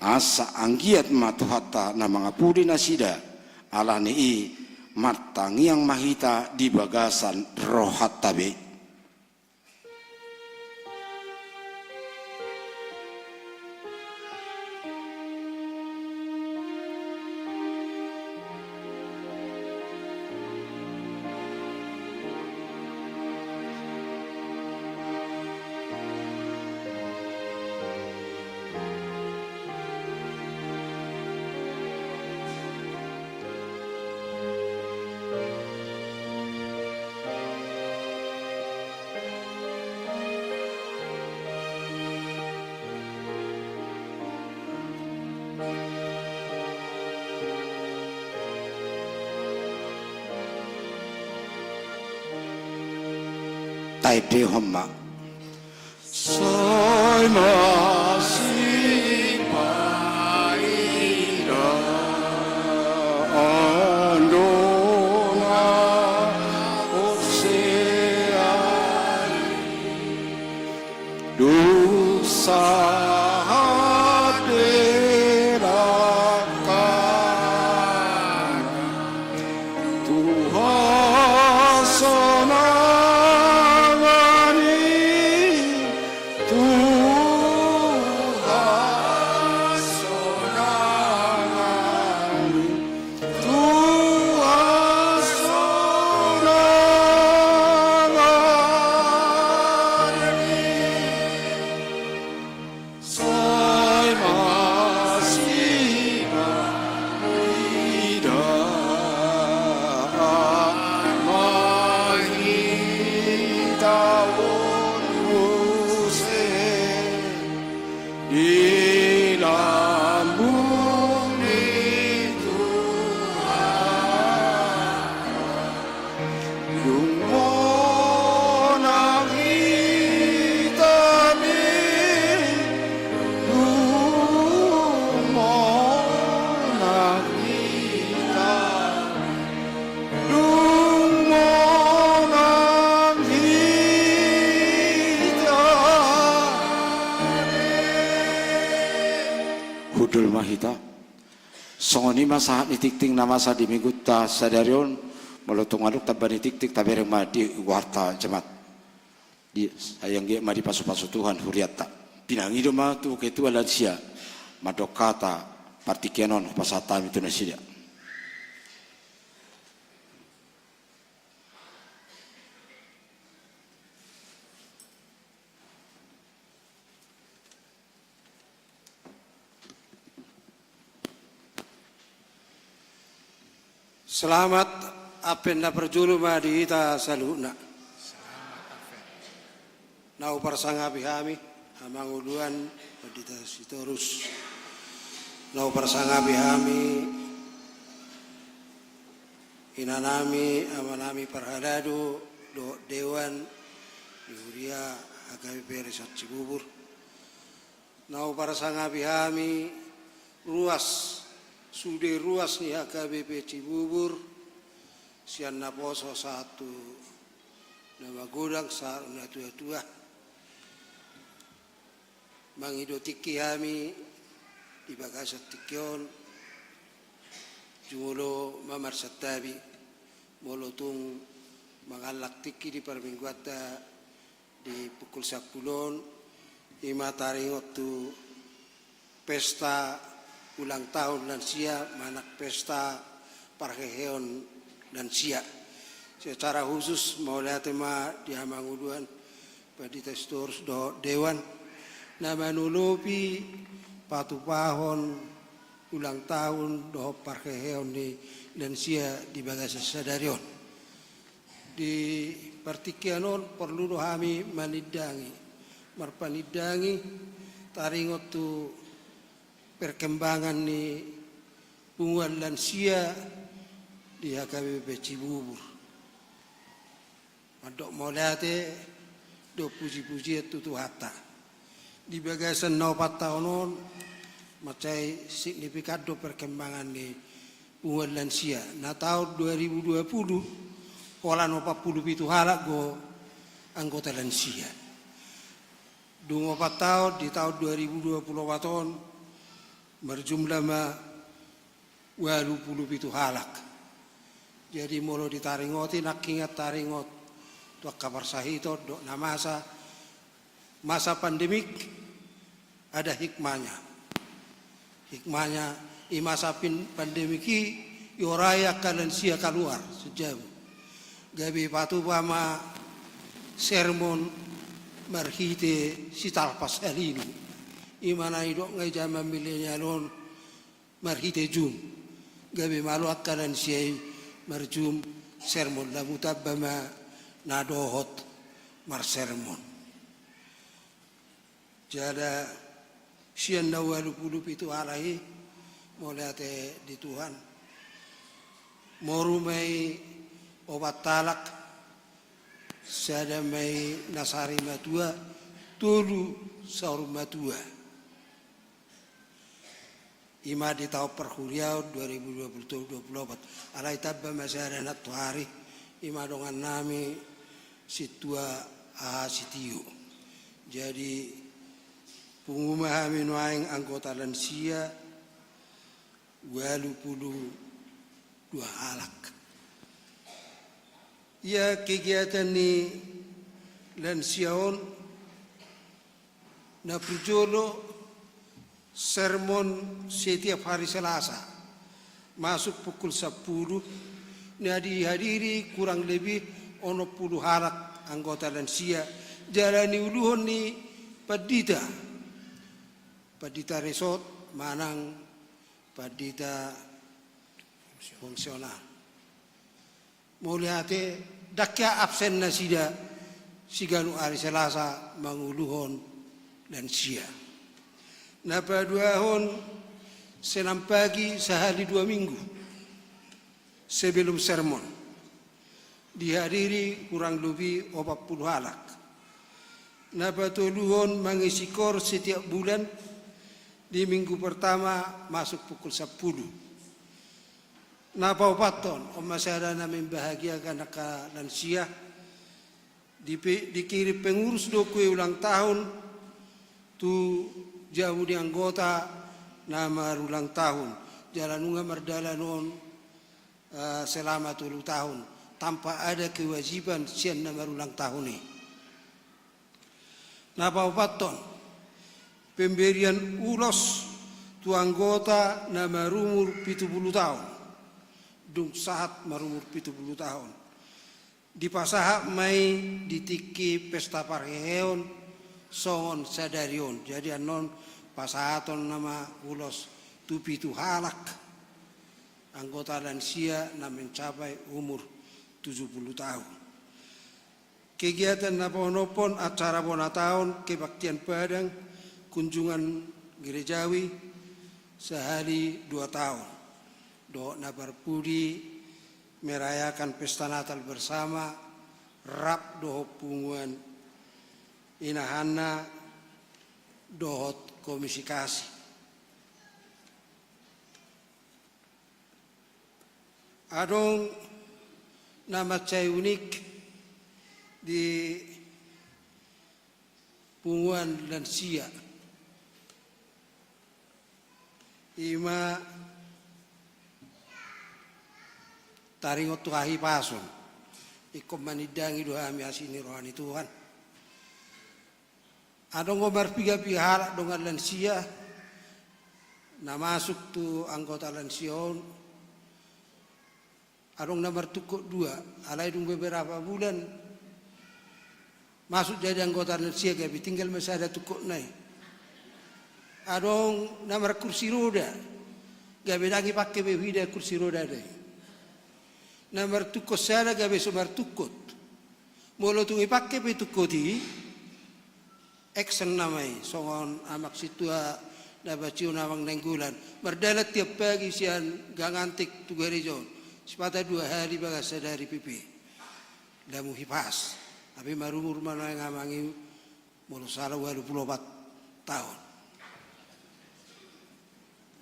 Asa anggiat ma Tuhanta na mangapuli nasida, ala ni i martangiang ma hita di bagasan rohanta be. Taendehon ma. Sai masipaida andona ose ai. Dung sahat di langkangna tu hasonangan i, tu hasonangan i. Tuhan sonangan i, sai masipaida ma hita on muse. Di lambung ni Tuhan, dung monang hita be, dung monang hita be. Dung monang hita be. Hundul ma hita. Songon i ma sahat ni tingting na masa di minggunta sadari on, molo tung adong tamba ni tingting tabereng ma di warta jemaat. Di, sai anggiat ma dipasupasu Tuhan hurianta. Pinangido ma tu ketua lansia, mandok hata partingkian on hupasahat hami tu nasida. Selamat Advent na parjolo ma di hita saluhutna. Na huparsangapi hami, hamangoluan Pandita Sitorus. Na huparsangapi hami, inanami, amanami parhalado, dohot dewan ni huria H K B P Resa Cibubur. Na huparsangapi hami ruas, sude ruas ni H K B P Cibubur, sian naposo sahat tu na magodang sahat tu na tuatua. Mangido tingki hami di bagasan tingki on, jumolo ma marsantabi, molo tung mangallang tingki di parmingguanta di pukul sampulu on, i ma taringot tu pesta ulang tahun lansia, manang pesta parheheon lansia. Secara khusus, mauliate ma di hamangoluan Pandita Sitorus dohot dewan, na manolopi patupahon ulang tahun dohot parheheon ni lansia di bagasan sadari on. Di partingkian on porlu do hami manindangi, marpanindangi, taringot tu perkembangan ni punguan lansia di H K B P Cibubur. Mandok mauliate dohot pujipujian tu Tuhanta. Di bagasan na opat taon on, mansai signifikan do perkembangan ni punguan lansia. Na taon dua ribu dua puluh, holan opat pulu pitu halak do anggota lansia. Dung opat taon, di taon dua ribu dua puluh opat on, Marjumlah ma ualu pulu pitu halak. Jadi molo ditaringoti nangkingan taringot tu angka parsahiton dohot na masa, masa pandemik ada hikmahnya. Hikmahnya, i masa pin-, pandemik i, iorai angka lansia kaluar sian jabu. Gabe ipatupa ma sermon marhite sitalpas halinu. I ma na didok ngai jaman milenial on marhite Zoom. Gabe malo angka lansia i marzoom sermon, lamu tamba ma na dohot marsermon. Jala sian na ualu pulu pitu halak i, mauliate di Tuhan, moru ma i opat halak, sada ma i na sari matua, tolu saur matua. I ma di taon parhuriaon dua ribu dua puluh tolu dua puluh opat. Alai tamba ma sada nantoari, i ma dongannami Sintua Aha Sitio. Jadi, pungu ma hami nuaeng anggota lansia ualu pulu dua halak. Ia kegiatan ni lansia on, na parjolo sermon setiap hari Selasa, masuk pukul sampulu, na dihadiri kurang lebih onom pulu halak anggota lansia, jala niuluhon ni pandita, pandita resort manang pandita fungsional. Mauliate, ndang hea absen nasida siganup ari Selasa manguluhon lansia. Na paduahon, Senin pagi sahali dua minggu sebelum sermon. Dihadiri kurang lebih opat pulu halak. Na patoluhon, mangisi koor setiap bulan di minggu pertama masuk pukul sampulu. Na paopathon, on ma sada na membahagiakan angka lansia, dipe-, dikirim pengurus do kue ulang tahun tu jabu ni anggota na marulang tahun. Jala nunga mardalan on, eh, selama tolu tahun, tanpa ada kewajiban sian na marulang tahun i. Na paopathon, pemberian ulos tu anggota na marumur pitu pulu taon, dung sahat marumur pitu pulu taon. Dipasahat ma i di tingki pesta parheheon songon sadari on. Jadi annon pasahaton nama ulos tu pitu halak anggota lansia na mencapai umur tujuh puluh tahun. Kegiatan na paonomhon, acara bona taon, kebaktian padang, kunjungan gerejawi sahali dua taon. Dohot na parpudi merayakan pesta Natal bersama, rap dohot punguan inahanna dohot komisi kasih. Adong na mansai unik di punguan lansia. I ma taringot tu hahipason. Ingkon manindangi do hami asi ni roha ni Tuhan. Adong do marpiga-piga halak dongan lansia na masuk tu anggota lansia on. Adong na martungkot dua, alai dung beberapa bulan masuk jadi anggota lansia, gabe tinggal ma sada tungkotna i. Adong na markursi roda, gabe ndang ipake be huida kursi roda i. Na martungkot sada gabe so martungkot. Molo tung ipake pe tungkot i, action nama i, songon Amang Sintua na pacium Amang Nainggolan. Mardalan tiap pagi sian Gang Antik tu gareja on. Sipata dua hali bagas sadari pe pe. Lamu hipas. Hape marumur ma nuaeng amang i molo sala ualu pulu opat taon.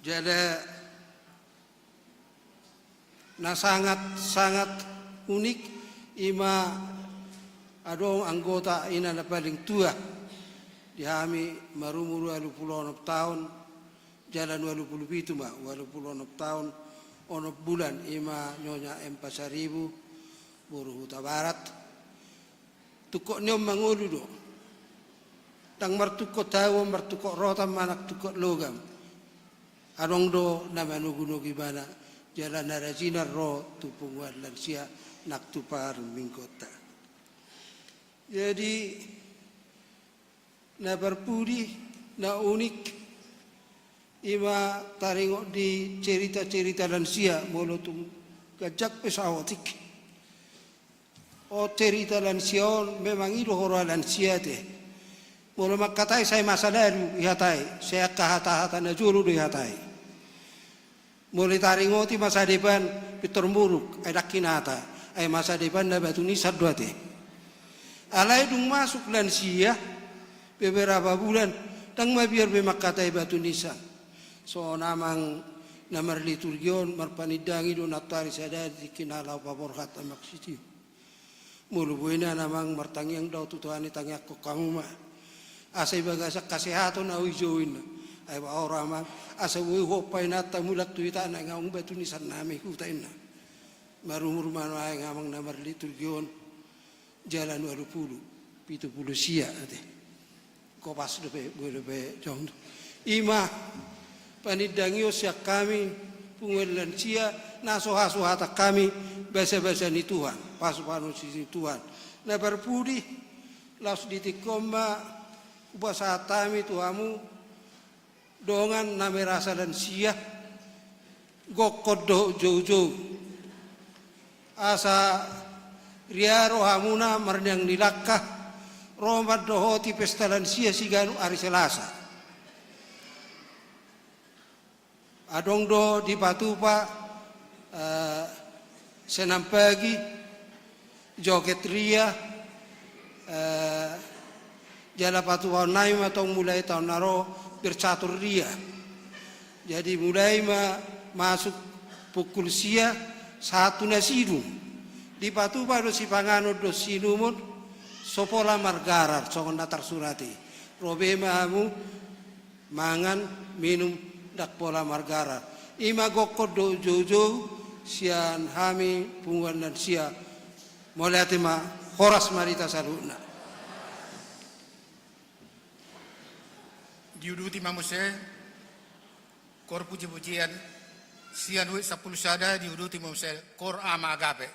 Jala na sangat-sangat unik i ma adong anggota ina na paling tua di hami, marumur ualu pulu onom taon, Jala ualu pulu pitu ma, ualu pulu onom taon, onom bulan, i ma Nyonya M Pasaribu, boru Hutabarat. Tungkot ni on mangolu do. Ndang martungkot hau on, martungkot rotan manang tungkot logam. Adong do na manogunogu ibana, jala na rajinan ro tu punguan lansia nang tu parmingguonta. Jadi, na parpudi, na unik, i ma taringot di cerita-cerita lansia, molo tung ganjang pe saotik. O, cerita lansia on memang i do huroha lansia te. Molo mangkatai sai masa lalu ihatai, sai angka hata-hata na jolo do ihatai. Molo taringoti masa depan, pintor muruk, ai ndang hinata, ai masa depan na batu nisan do ate. Alai dung masuk lansia, beberapa bulan, ndang mabiar be mangkatai batu nisan. Songon amang na marliturgi on, marpanindangi do nantoari sadari tingki na laho paborhat amang sitio. Molo boi na amang martangiang do tu Tuhan i, tangiangkon hamu ma. Asa di bagasan hasehaton ahu dijou inna. Ai baor amang, asa boi huompa inanta mulak tu hita na nunga batu nisan nami huta inna. Marumur ma nuaeng amang na marliturgi on. Jala ualu pulu, pitu pulu sia ate. Kopas dope, boi dope jom. I ma panindangion sian hami punguan lansia, na so hasuhatan hami basa-basa ni Tuhan, pasu-pasu ni Tuhan. Na parpudi, laos di tingki on ma hupasahat hami tu hamu, dongan na merasa lansia, gokkon dohot joujou. Asa riaro hamuna marniang ni langka, ro mandohoti pesta lansia siganup ari Selasa. Adong do dipatupa, eh, senam pagi, joget ria, eh, jala patupaon nami ma tong mulai taon na ro bercatur ria. Jadi mulai ma masuk pukul sia sahat tu na sidung. Dipatupa do sipanganon dohot siinumon, so pola margarar, songon na tarsurat i. Ro be ma hamu mangan, minum, ndang pola margarar. I ma gokkon dohot joujou sian hami punguan lansia. Mauliate ma, horas ma di hita saluhutna. Diuduti ma muse, kor puji-pujian, sian huruf sampulu sada diuduti ma muse, kor Ama Agape.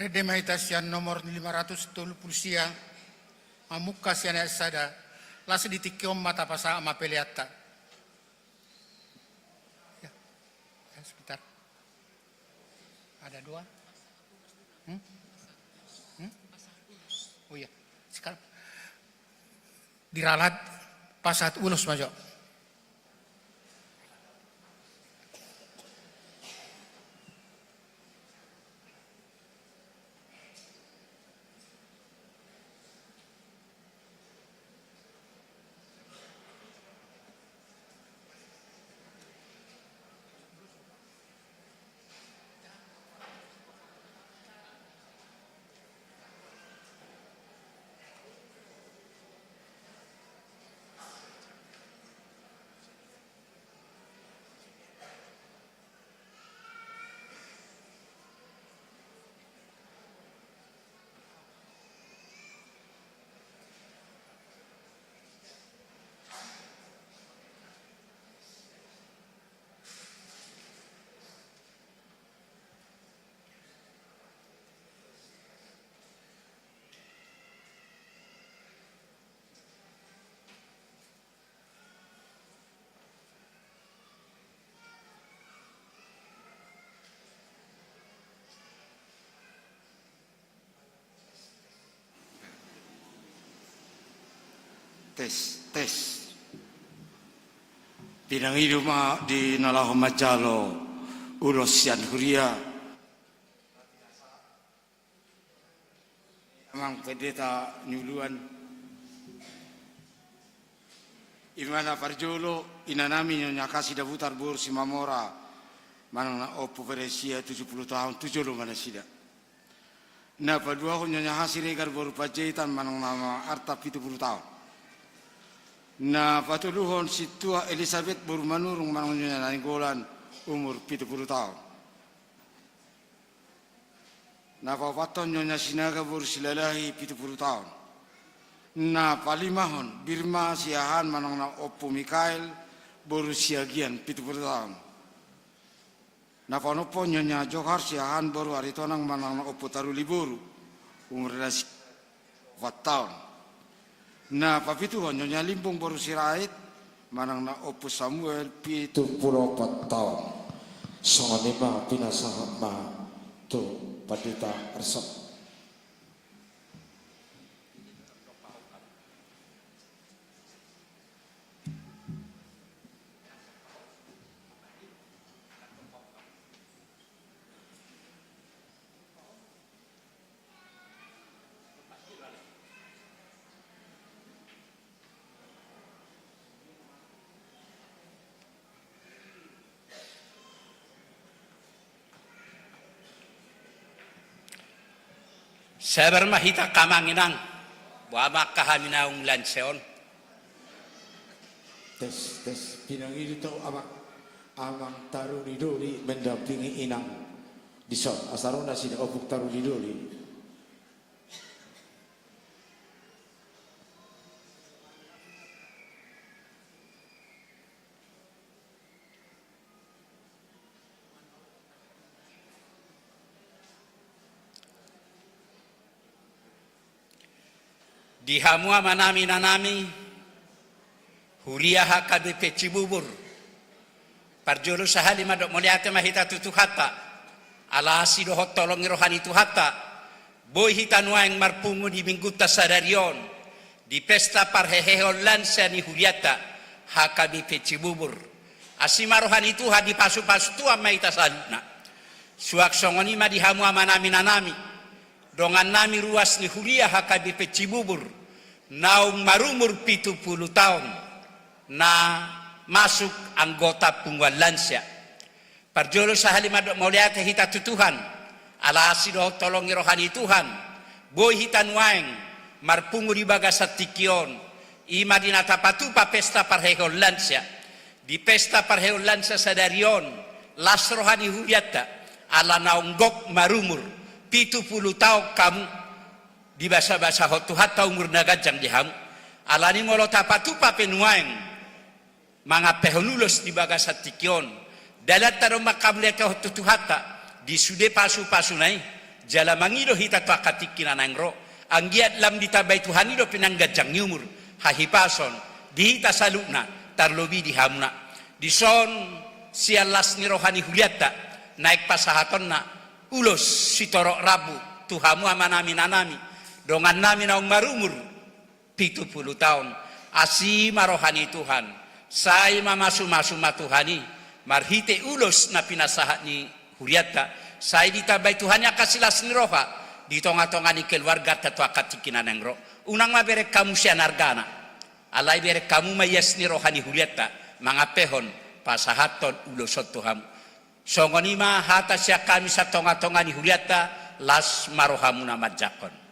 Ende ma hita sian nomor lima ratus tolu pulu sia, mamungka sian ayat sada, las di tingki on ma tapasahat ma peleanta. Ya, ya, sebentar. Ada dua. Hmm? Hmm? Oh iya, sekarang diralat pasahat ulos ma jo. Tes, tes. Pinangido ma di na laho manjalo ulos sian huria. Amang Pendeta ni Uluan, i ma na parjolo inanami Nyonya Kasidabutar boru Simamora, manang na Ompu Peresia tujuh puluh tahun, tu jolo ma nasida. Na paduahon Nyonya Hasiregar boru Panjaitan, manang na Arta pitu puluh tahun. Na patoluhon Sintua Elisabet boru Manurung, manang Nyonya Nainggolan, umur pitu puluh tahun. Na paopathon Nyonya Sinaga boru Silalahi, pitu puluh taon. Na palimahon Birma Siahaan manang na Ompu Mikael boru Siagian, pitu puluh taon. Na paonomhon Nyonya Johar Siahaan boru Aritonang manang na Ompu Taruli boru, umurna si- opat taon. Na papituhon Nyonya Limbung boru Sirait manang na Ompu Samuel, pitu puluh opat taon. Songon i ma pinasahat ma tu Pandita Arsom. Sabar ma hita angka amang inang, boha ma angka hami naung lansia on. Tes, tes, pinangido tu amang, amang Taruli Doli mendampingi inang. Dison, asa ro nasida Ompu Taruli Doli. Di hamu amanami inanami, huria H K B P Cibubur. Parjolo sahali mandok mauliate ma hita tu Tuhanta, ala asi dohot holong ni roha ni Tuhanta, boi hita nuaeng marpungu di minggunta sadari on, di pesta parheheon lansia ni hurianta H K B P Cibubur. Asi ma roha ni Tuhan, dipasupasu Tuhan ma hita saluhutna. Suang songon i ma di hamu amanami inanami, dongannami ruas ni huria H K B P Cibubur, naung marumur pitu puluh taon, na masuk anggota punguan lansia. Parjolo sahali mandok mauliate hita tu Tuhan, ala asi dohot holong ni roha ni Tuhan, boi hita nuaeng marpungu di bagasan tingki on, i ma di na tapatupa pesta parheheon lansia. Di pesta parheheon lansia sadari on, las roha ni hurianta, ala naung gok marumur pitu puluh taon hamu, dibasabasahon Tuhanta umur na ganjang di hamu. Alani molo tapatupa pe nuaeng mangampehon ulos di bagasan tingki on, dalanta do mangkamauliatehon tu Tuhanta, di sude pasupasuna i, Jala mangido hita tu angka tingki na naeng ro, anggiat lam ditambai Tuhan i dope nang ganjang ni umur, hahipason, di hita saluhutna, tarlobi di hamuna. Dison, sian las ni roha ni hulianta, naeng pasahatonna, ulos sitorop rambu, tu hamu amanami inanami, dongannami naung marumur, pitu pulu taon, asi ma roha ni Tuhan, sai mamasumasu ma Tuhan i, marhite ulos na pinasahat ni hulianta, sai ditambai Tuhan i angka silas ni roha, di tongatonga ni keluarganta tu angka tingki na naeng ro. Unang ma bereng hamu sian argana, alai bereng hamu ma ias ni roha ni hulianta, mangampehon, pasahathon ulos on tu hamu. Songon i ma hata sian hami sian tongatonga ni hulianta, las ma rohamuna manjangkon.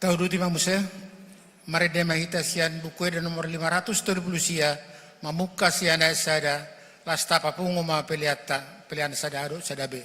Tauduti ma muse, marende ma hita sian Buku Ende nomor lima ratus tolu pulu sia, mamungka sian ayat sada, las tapapungu ma peleanta, pelean sada A dohot sada B.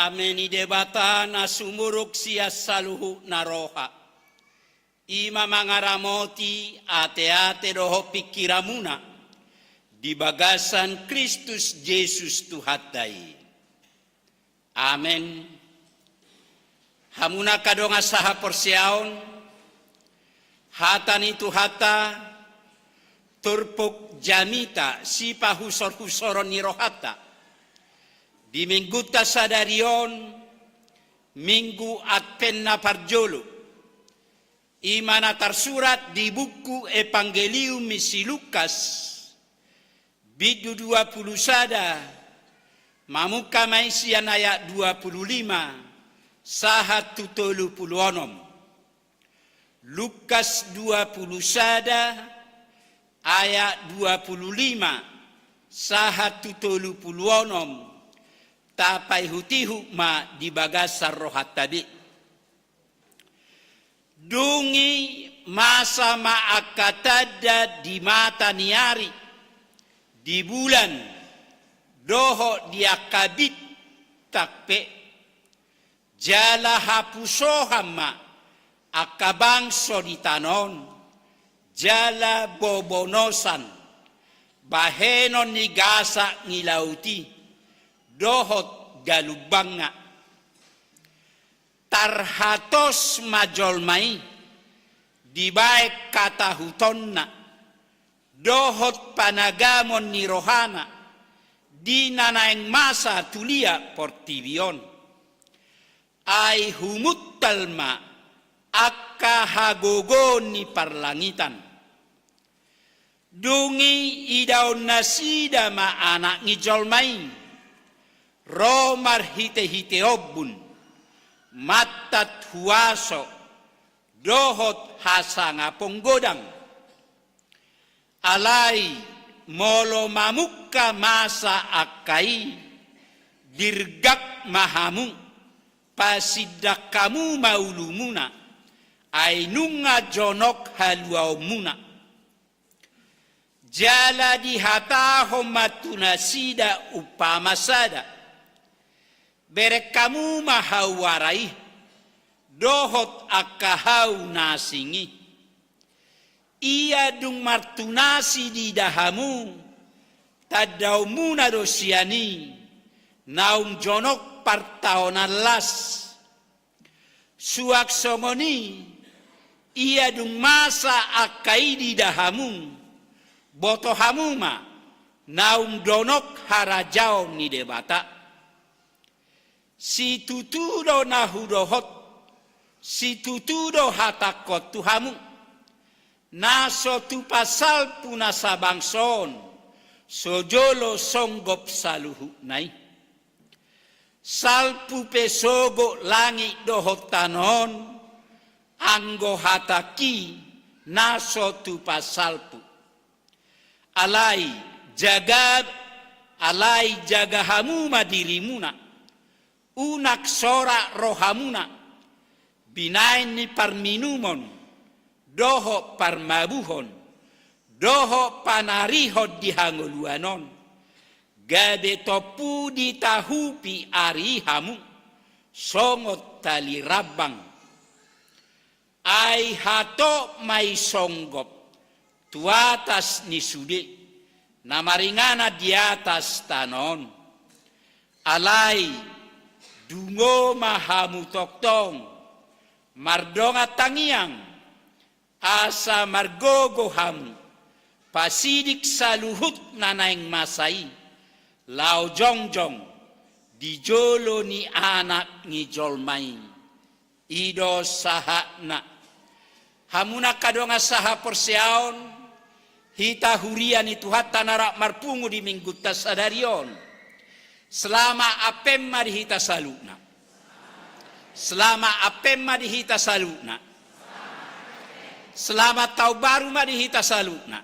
Dame ni Debata na sumurung sian saluhutna roha, i ma mangaramoti ateate dohot pingkiranmuna di bagasan Kristus Jesus Tuhanta i. Amen. Hamu angka dongan sahaporseaon, hata ni Tuhanta turpuk jamita sipahusorhusoron ni rohanta di Minggunta sadari on, Minggu Advent na parjolo, i ma na tarsurat di buku Evangelium ni si Lukas, bindu dua pulu sada, mamungka ma i sian ayat dua pulu lima sahat tu tolu pulu onom. Lukas dua pulu sada ayat dua pulu lima sahat tu tolu pulu onom, tapaihutihut ma di bagasan rohanta be. Dung i masa ma angka tanda di mata ni ari, di bulan, dohot di angka bintang pe, jala hapusohan ma angka bangso di tano on, jala bobonosan bahenon ni gasak ni laut i dohot galumbangna. Tarhatos ma jolma i dibaen hatahutonna dohot panagamon ni rohana di na naeng masa tu liat portibi on. Ai humuntal ma angka hagogoon ni parlangitan. Dung i idaon nasida ma Anak ni jolma i ro marhitehite ombun, mantat huaso dohot hasangapon godang. Alai molo mamungka masa angka i, dirgak ma hamu, pasindak hamu ma ulumuna, ai nunga jonok haluaonmuna. Jala dihatahon ma tu nasida umpama sada: Bereng hamu ma hau ara i dohot angka hau na asing i. Ia dung martunasi diida hamu, tandaonmuna do sian i naung jonok partaonan las. Suang songon i, ia dung masa angka i diida hamu, boto hamu ma naung donok harajaon ni Debata. Situtu do na hudohot, situtu do hatangkon tu hamu: Na so tupa salpu na sabangso on, so jolo songgop saluhutna i. Salpu pe sogot langit dohot tano on, anggo hatangki na so tupa salpu. Alai jaga, alai jaga hamu ma dirimuna, unang sorak rohamuna, binaen ni parminumon, dohot parmabuhon, dohot panarihon di hangoluan on, gabe tompu ditahupi ari i hamu, songon tali rambang. Ai hatop ma i songgop tu atas ni sude na maringanan di atas tano on. Alai dungo ma hamu tongtong mardongan tangiang, asa margogo hamu pasidik saluhut na naeng masa i, laho jongjong di jolo ni Anak ni jolma i. I do sahatna. Hamu angka dongan sahaporseaon, hita huria ni Tuhanta na rap marpungu di Minggunta sadari on, Selamat Advent ma di hita saluhutna. Selamat Advent ma di hita saluhutna. Selamat Taon Baru ma di hita saluhutna.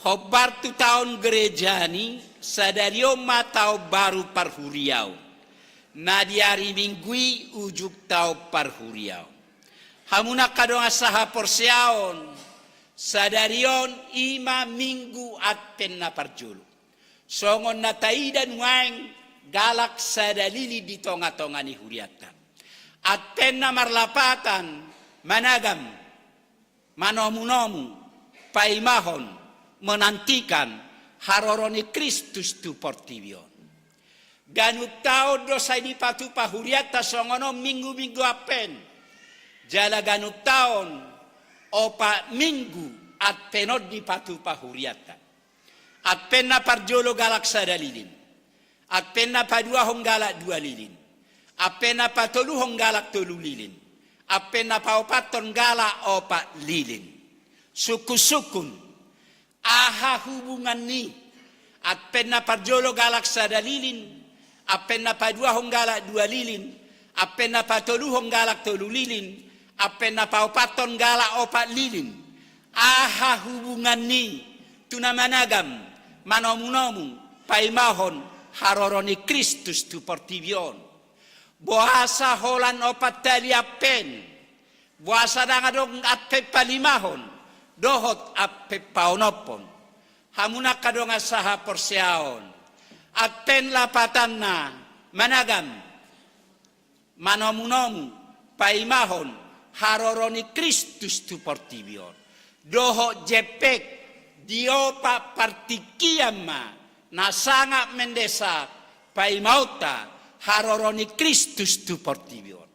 Hombar tu taon gereja ni, sadari on ma taon baru parhuriaon. Na di ari Minggu i ujung taon parhuriaon. Hamu angka dongan sahaporseaon, sadari on i ma Minggu Advent na parjolo. Songon na taida nuaeng Galak sada lilin di tonga-tonga ni hurianta. Advent na marlapatan managam, manomu-nomu, paimahon, menantikan haroro ni Kristus tu portibi on. Ganup taon do sai dipatupa hurianta songon on minggu-minggu Advent. Jala ganup taon opat minggu Advent on dipatupa hurianta. Advent na parjolo galak sada lilin. Advent na paduahon galak dua lilin. Advent na patoluhon galak tolu lilin. Advent na paopathon galak opat lilin. Sungkun-sungkun, aha hubungan ni Advent na parjolo galak sada lilin, Advent na paduahon galak dua lilin, Advent na patoluhon galak tolu lilin, Advent na paopathon galak opat lilin? Aha hubungan ni tu na managam, manomu-nomu, paimahon haroro ni Kristus tu portibi on? Boasa holan opat hali Advent? Boasa ndang adong Advent palimahon dohot Advent paonomhon? Hamu angka dongan sahaporseaon, Advent lapatanna managam, manomu-nomu, paimahon haroro ni Kristus tu portibi on. Dohot jempek, di opat partingkian ma na sangat mendesak paimahonta haroro ni Kristus tu portibi on.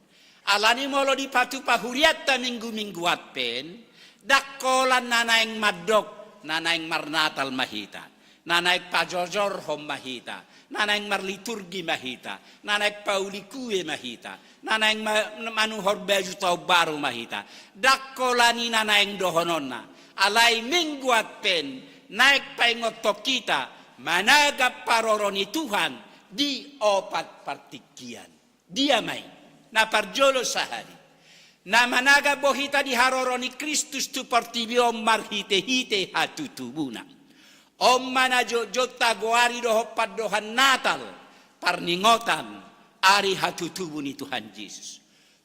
Alani molo dipatupa hurianta minggu-minggu Advent, ndang holan na naeng mandok na naeng marnatal ma hita, na naeng pajojorhon ma hita, na naeng marliturgi ma hita, na naeng pauli kue ma hita, na naeng ma-, manuhor baju taon baru ma hita. Ndang holan i na naeng dohononna. Alai minggu Advent naeng paingothon hita managam haroro ni Tuhan di opat partingkian. Dia ma i? Na parjolo sahali, na managam do hita di haroro ni Kristus tu portibi on marhite-hite hatutubuna. On ma na jotjot tagoari dohot pandohan Natal, parningotan ari hatutubu ni Tuhan Jesus.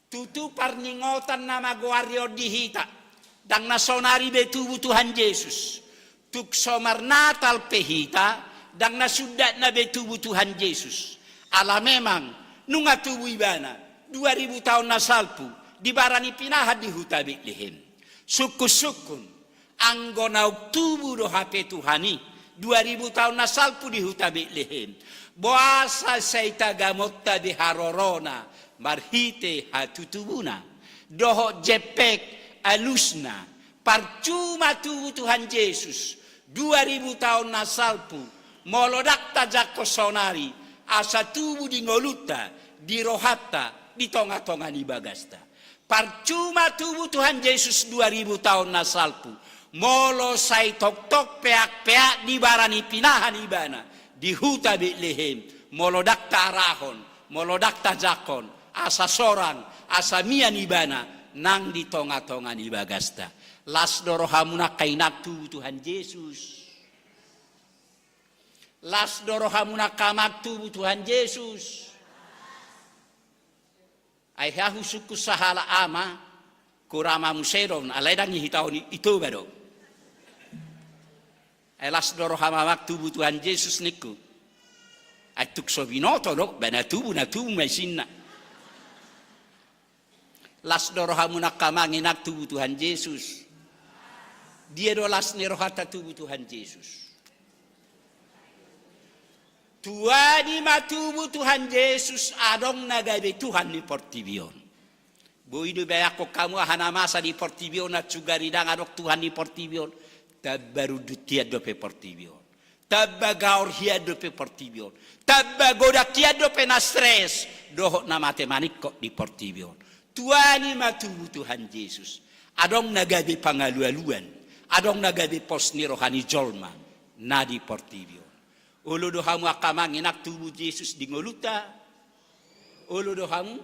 Tutu parningotan na magoari on di hita, ndang na sonari be tubu Tuhan Jesus. Tung so marnatal pe hita, ndang na sundatna be tubu Tuhan Jesus. Ala memang nunga tubu Ibana dua ribu taon na salpu di bara ni pinahan di huta Betlehem. Sungkun-sungkun, anggo naung tubu do hape Tuhan i dua ribu taon na salpu di huta Betlehem, boasa sai tagamon be harorona marhite hatutubuna dohot jempek alusna? Parcuma tubu Tuhan Jesus dua ribu taon na salpu molo ndang tajangkon sonari asa tubu di ngolunta, di rohanta, di tonga-tonga ni bagasta. Parcuma tubu Tuhan Jesus dua ribu taon na salpu molo sai tongtong peak-peak di bara ni pinahan Ibana di huta Betlehem, molo ndang taarahon, molo ndang tajangkon asa sorang, asa mian Ibana nang di tonga-tonga ni bagasta. Las do rohamuna angka inang tubu Tuhan Jesus? Las do rohamuna angka amang tubu Tuhan Jesus? Ai hea husungkun sahalak ama, kurama muse do on, alai ndang i hita on i, i Toba do. Ai las do roham amang tubu Tuhan Jesus ningku? Ai tung so binoto do, ba na tubu, na tubu ma isinna. Las do rohamuna angka amang inang tubu Tuhan Jesus? Dia do las ni rohanta tubu Tuhan Jesus? Tuani ma tubu Tuhan Jesus, adong na gabe Tuhan ni portibi on. Boi do ibayangkon hamu aha na masa di portibi on, ansugari ndang adong Tuhan ni portibi on, tamba rundut hian dope portibi on. Tamba gaor hian dope portibi on. Tamba godang hian dope na stres dohot na mate maningkot di portibi on. Tuani ma tubu Tuhan Jesus. Adong na gabe pangalualuan, adong na gabe pos ni roha ni jolma na di portibi on. Olo do hamu angka amang inang tubu Jesus di ngolunta? Olo do hamu?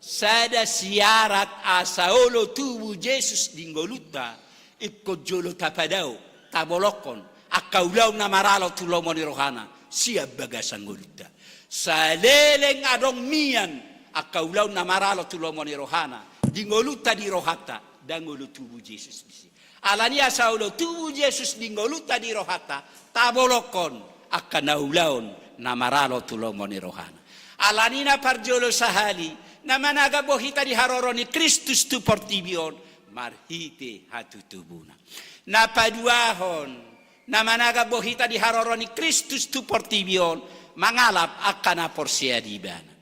Sada syarat asa olo tubu Jesus di ngolunta, ingkon jolo tapadao, tabolongkon angka ulaon na maralo tu lomo ni rohana sian bagasan ngolunta. Saleleng adong mian angka ulaon na maralo tu lomo ni rohana di ngolunta, di rohanta, ndang olo tubu Jesus disi. Alani asa olo tubu Jesus di ngolunta, di rohanta, tabolongkon angka na ulaon na maralo tu lomo ni rohana. Alani na parjolo sahali, na managam do hita di haroro ni Kristus tu portibi on, marhite hatutubuna. Na paduahon, na managam do hita di haroro ni Kristus tu portibi on, mangalap angka na porsea di ibana.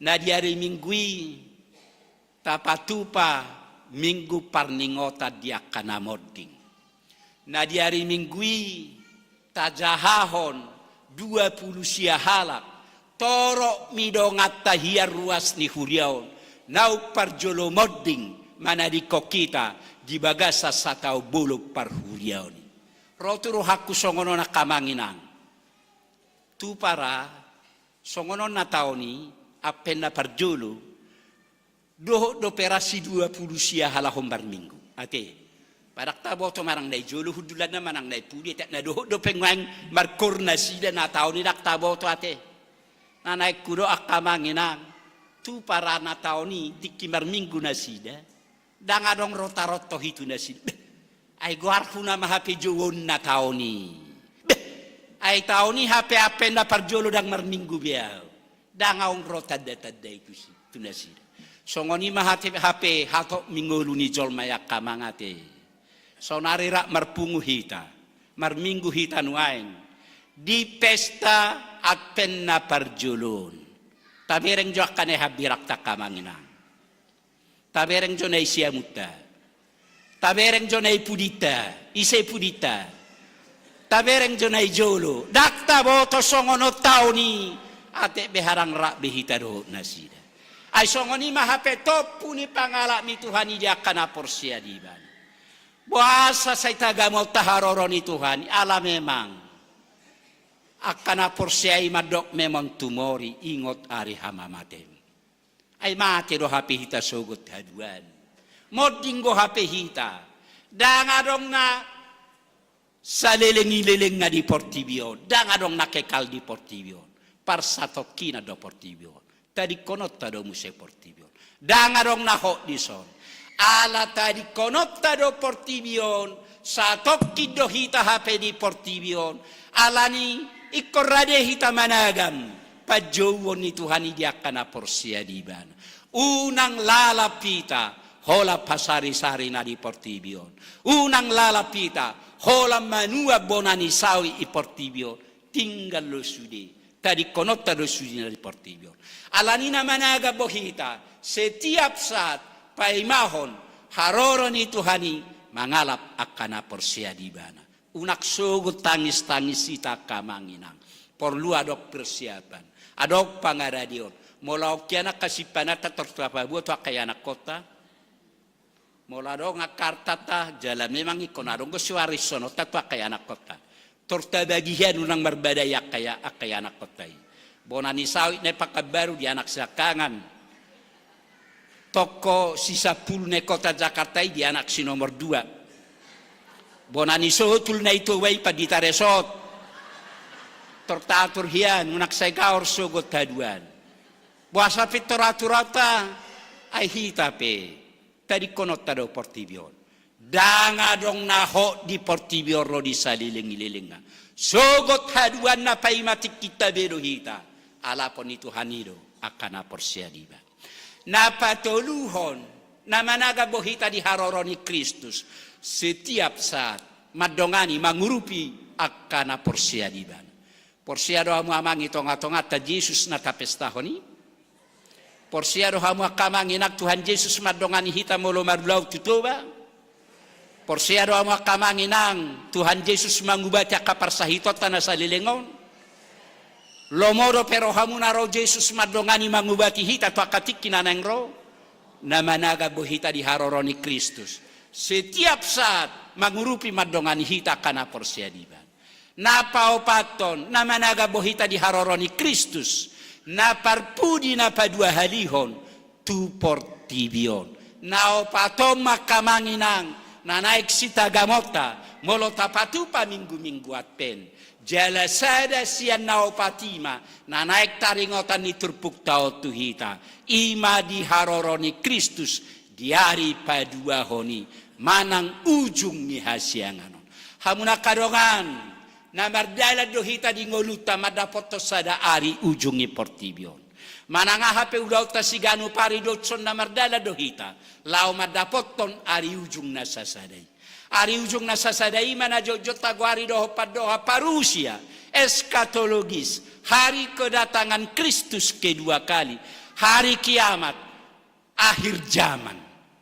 Na di ari Minggu i, tapatupa Minggu parningotan di angka na monding. Na di ari Minggu i, tajahahon dua pulu sia halak, torop ni donganta hian ruas ni huria on, naung parjolo monding manadingkon hita di bagasan sataon bolon parhuriaon i. Ro tu rohangku songon on angka amang inang. Tupa ra, songon on na taon i, ampen na parjolo, dohot dope ra si dua pulu sia halak on marminggu. Ate. Ndang taboto manang na i jolo hundulanna manang na i pudi, ate, na dohot dope nuaeng markoor nasida na taon i ndang taboto ate. Na naeng hudok angka amang inang, tupa ra na taon i tingki marminggu nasida. Ndang adong ro tarontohi tu nasida. Beh, ai goarhu nama hape jou on na taon i. Beh, ai taon i hape ampen na parjolo ndang marminggu be au. Ndang adong ro tanda-tanda i tu si, tu nasida. Songon i ma hate, hape hatop ni ngolu ni jolma i angka amang ate. Saonari rap marpungu hita, marminggu hita nuaeng di pesta ampen na parjolo on. Tabereng jo angka na i hambirangta angka amang inang. Tabereng jo na i siamunta. Tabereng jo na i pudinta. Ise pudinta? Tabereng jo na i jolo. Ndang taboto songon on taon i. Ate be harang rap be hita dohot nasida. Ai songon i ma hape tompu ni pangalap ni Tuhan i di angka na porsea di ibana. Boasa sai tagamon taharoro ni Tuhan i, ala memang angka na porsea i mandok memang tumori ingot ari hamamatem. Ai mate do hape hita sogot haduan. Monding do hape hita. Ndang adong na saleleng i lelengna di portibi on. Ndang adong na kekal di portibi on. Parsatongkinan do portibi on. Tadingkononta do muse portibi on. Ndang adong na hot dison. Ala tadingkononta do portibi on. Satongkin do hita hape di portibi on. Alani ingkon rade hita managam panjouon ni Tuhan i di angka na porsea di ibana. Unang lalap hita holan pasari-sari na di portibi on. Unang lalap hita holan manuan bona ni sawi i portibi on. Tinggal do sude. Tadingkononta do sude na di portibi on. Alani na managam do hita setiap saat paimahon haroro ni Tuhan i mangalap angka na porsea di ibana. Unang sogot tangis-tangis hita angka amang inang. Porlu adong persiapan, adong pangaradeon. Molo adong hian angka simpananta tor tapaboa tu angka ianakkonta. Molo adong angka artanta jala memang ingkon adong do siwarisononta tu angka ianakkonta. Tor tabagi hian unang marbadai angka ia-, angka ianakkonta i. Bona ni sawi na i Pakanbaru di anak siangkangan. Tongko si sampulu na i kota Jakarta i di anak si nomor dua. Bona ni sohot ul na i Toba i Pandita Resort. Tor taatur hian unang sai gaor sogot haduan. Boasa pintor aturanta, ai hita pe tadingkononta do portibi on. Ndang adong na hot di portibi on ro di saleleng i lelengna. Sogot haduan na paima tingkinta be do hita. Alapon ni Tuhan i do angka na porsea di ibana. Na patoluhon, na managam do hita di haroro ni Kristus setiap saat mandongani, mangurupi angka na porsea di ibana. Porsea do hamu amang i tonga-tonganta Jesus na tapestahon i? Porsea do hamu angka amang inang Tuhan Jesus mandongani hita molo marulaon tu Toba? Porsea do hamu angka amang inang Tuhan Jesus mangubati angka parsahitonta na saleleng on? Lomo dope rohamuna ro Jesus mandongani mangubati hita tu angka tingki na naeng ro? Na managam do hita di haroro ni Kristus setiap saat mangurupi mandongani hita angka na porsea di ibana. Na paopathon, na managam do hita di haroro ni Kristus, na parpudi na paduahalihon tu portibi on. Na opat on ma angka amang inang, na naeng sitagamonta, molo tapatupa minggu-minggu Advent. Jala sada sian na opat i ma, na naeng taringotan ni turpukta on tu hita. I ma di haroro ni Kristus, di ari paduahon i, manang ujung ni hasiangan on. Hamu na angka dongan, Na mardalan do hita di ngolunta mandapothon sada ari ujung ni portibi on. Manang aha pe ulaonta siganup ari, dohot son na mardalan do hita laho mandapothon ari ujung na sasada i. Ari ujung na sasada i ma na jotjot tagoari dohot pandohan parusia, eskatologis, hari kedatangan Kristus kedua kali, hari kiamat, akhir zaman.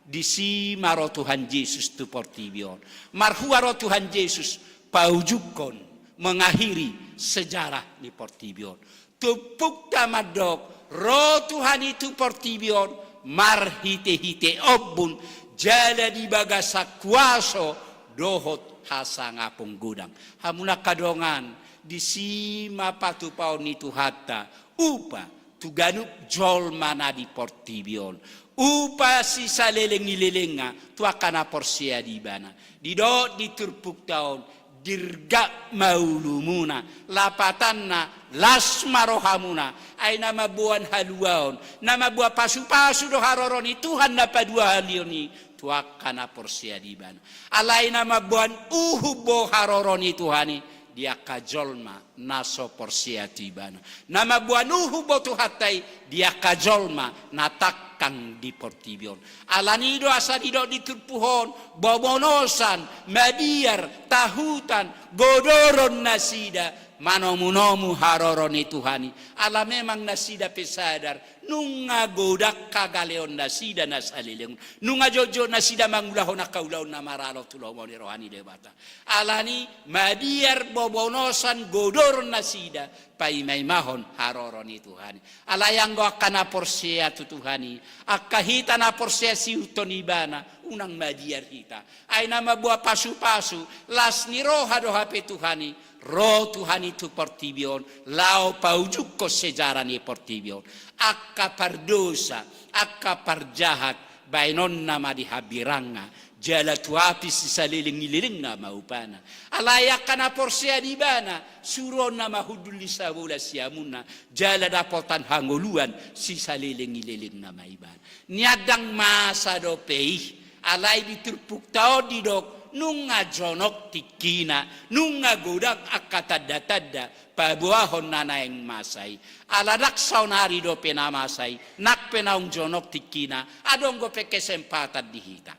Disi ma ro Tuhan Jesus tu portibi on. Marhua ro Tuhan Jesus paujungkon, mengakhiri sejarah ni portibi on. Turpukta mandok, ro Tuhan i tu portibi on marhitehite ombun jala di bagasan kuaso dohot hasangapon godang. Hamu angka dongan, disi ma patupaon ni Tuhanta upa tu ganup jolma na di portibi on, upa sisaleleng ni lelengna tu angka na porsea di Ibana. Didok di turpukta on, dirgak ma ulumuna, lapatanna, las ma rohamuna, ai na mamboan haluaon, na mamboan pasupasu do haroro ni Tuhan na paduahalihon i tu angka na porsea di Ibana. Alai na mamboan uhum do haroro ni Tuhan i di angka jolma na so porsea tu Ibana. Na mamboan uhum do Tuhanta i di angka jolma na tangkang di portibi on. Alani do asa didok di turpuk on, bobonosan, mabiar, tahutan, godoron nasida manomunomu haroro ni Tuhan i. Ala memang nasida pe sadar, nunga godang hagaleon nasida na saleleng on. Nunga jotjot nasida mangulahon angka ulaon na maralo tu lomo ni roha ni Debata. Alani mabiar, bobonosan, godoron nasida paimaimahon haroro ni Tuhan i. Alai anggo angka na porsea tu Tuhan i, angka hita na porsea siihuthon Ibana, unang mabiar hita. Ai na mamboan pasupasu, las ni roha do hape Tuhan i, ro Tuhan i tu portibi on laho paujungkon sejarah ni portibi on. Angka pardosa, angka parjahat, baenonna ma di hambirangna, jala tu api sisaleleng ni lelengna ma upana. Alai angka na porsea di Ibana, suruonna ma hundul di sabola siamunna, jala dapotan hangoluan sisaleleng ni lelengna ma ibana. Niandang masa dope i, alai di turpukta on didok, nunga jonok tingkina, nunga godang angka tandatanda paboahon na naeng masa i. Ala ndang saonari dope na masa i, nang pe naung jonok tingkina, adong dope kesempatan di hita.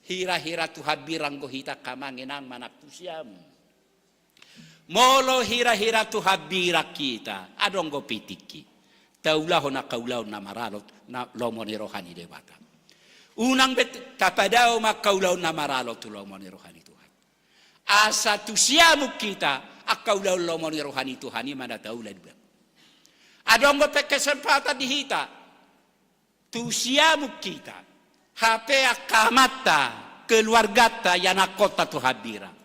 Hirahira tu hambirang do hita, angka amang inang, manang tu siamun. Molo hirahira tu hambirang hita, adong dope tingki taulahon angka ulaon na maralo tu lomo ni roha ni Debata. Unang be tapadao ma angka ulaon na maralo tu lomo ni roha ni Tuhan. Asa tu siamun hita, angka ulaon lomo ni roha ni Tuhan i ma na taula. Adong dope kesempatan di hita, tu siamun hita, hape angka amanta, keluarganta, ianakhonta tu hambirang.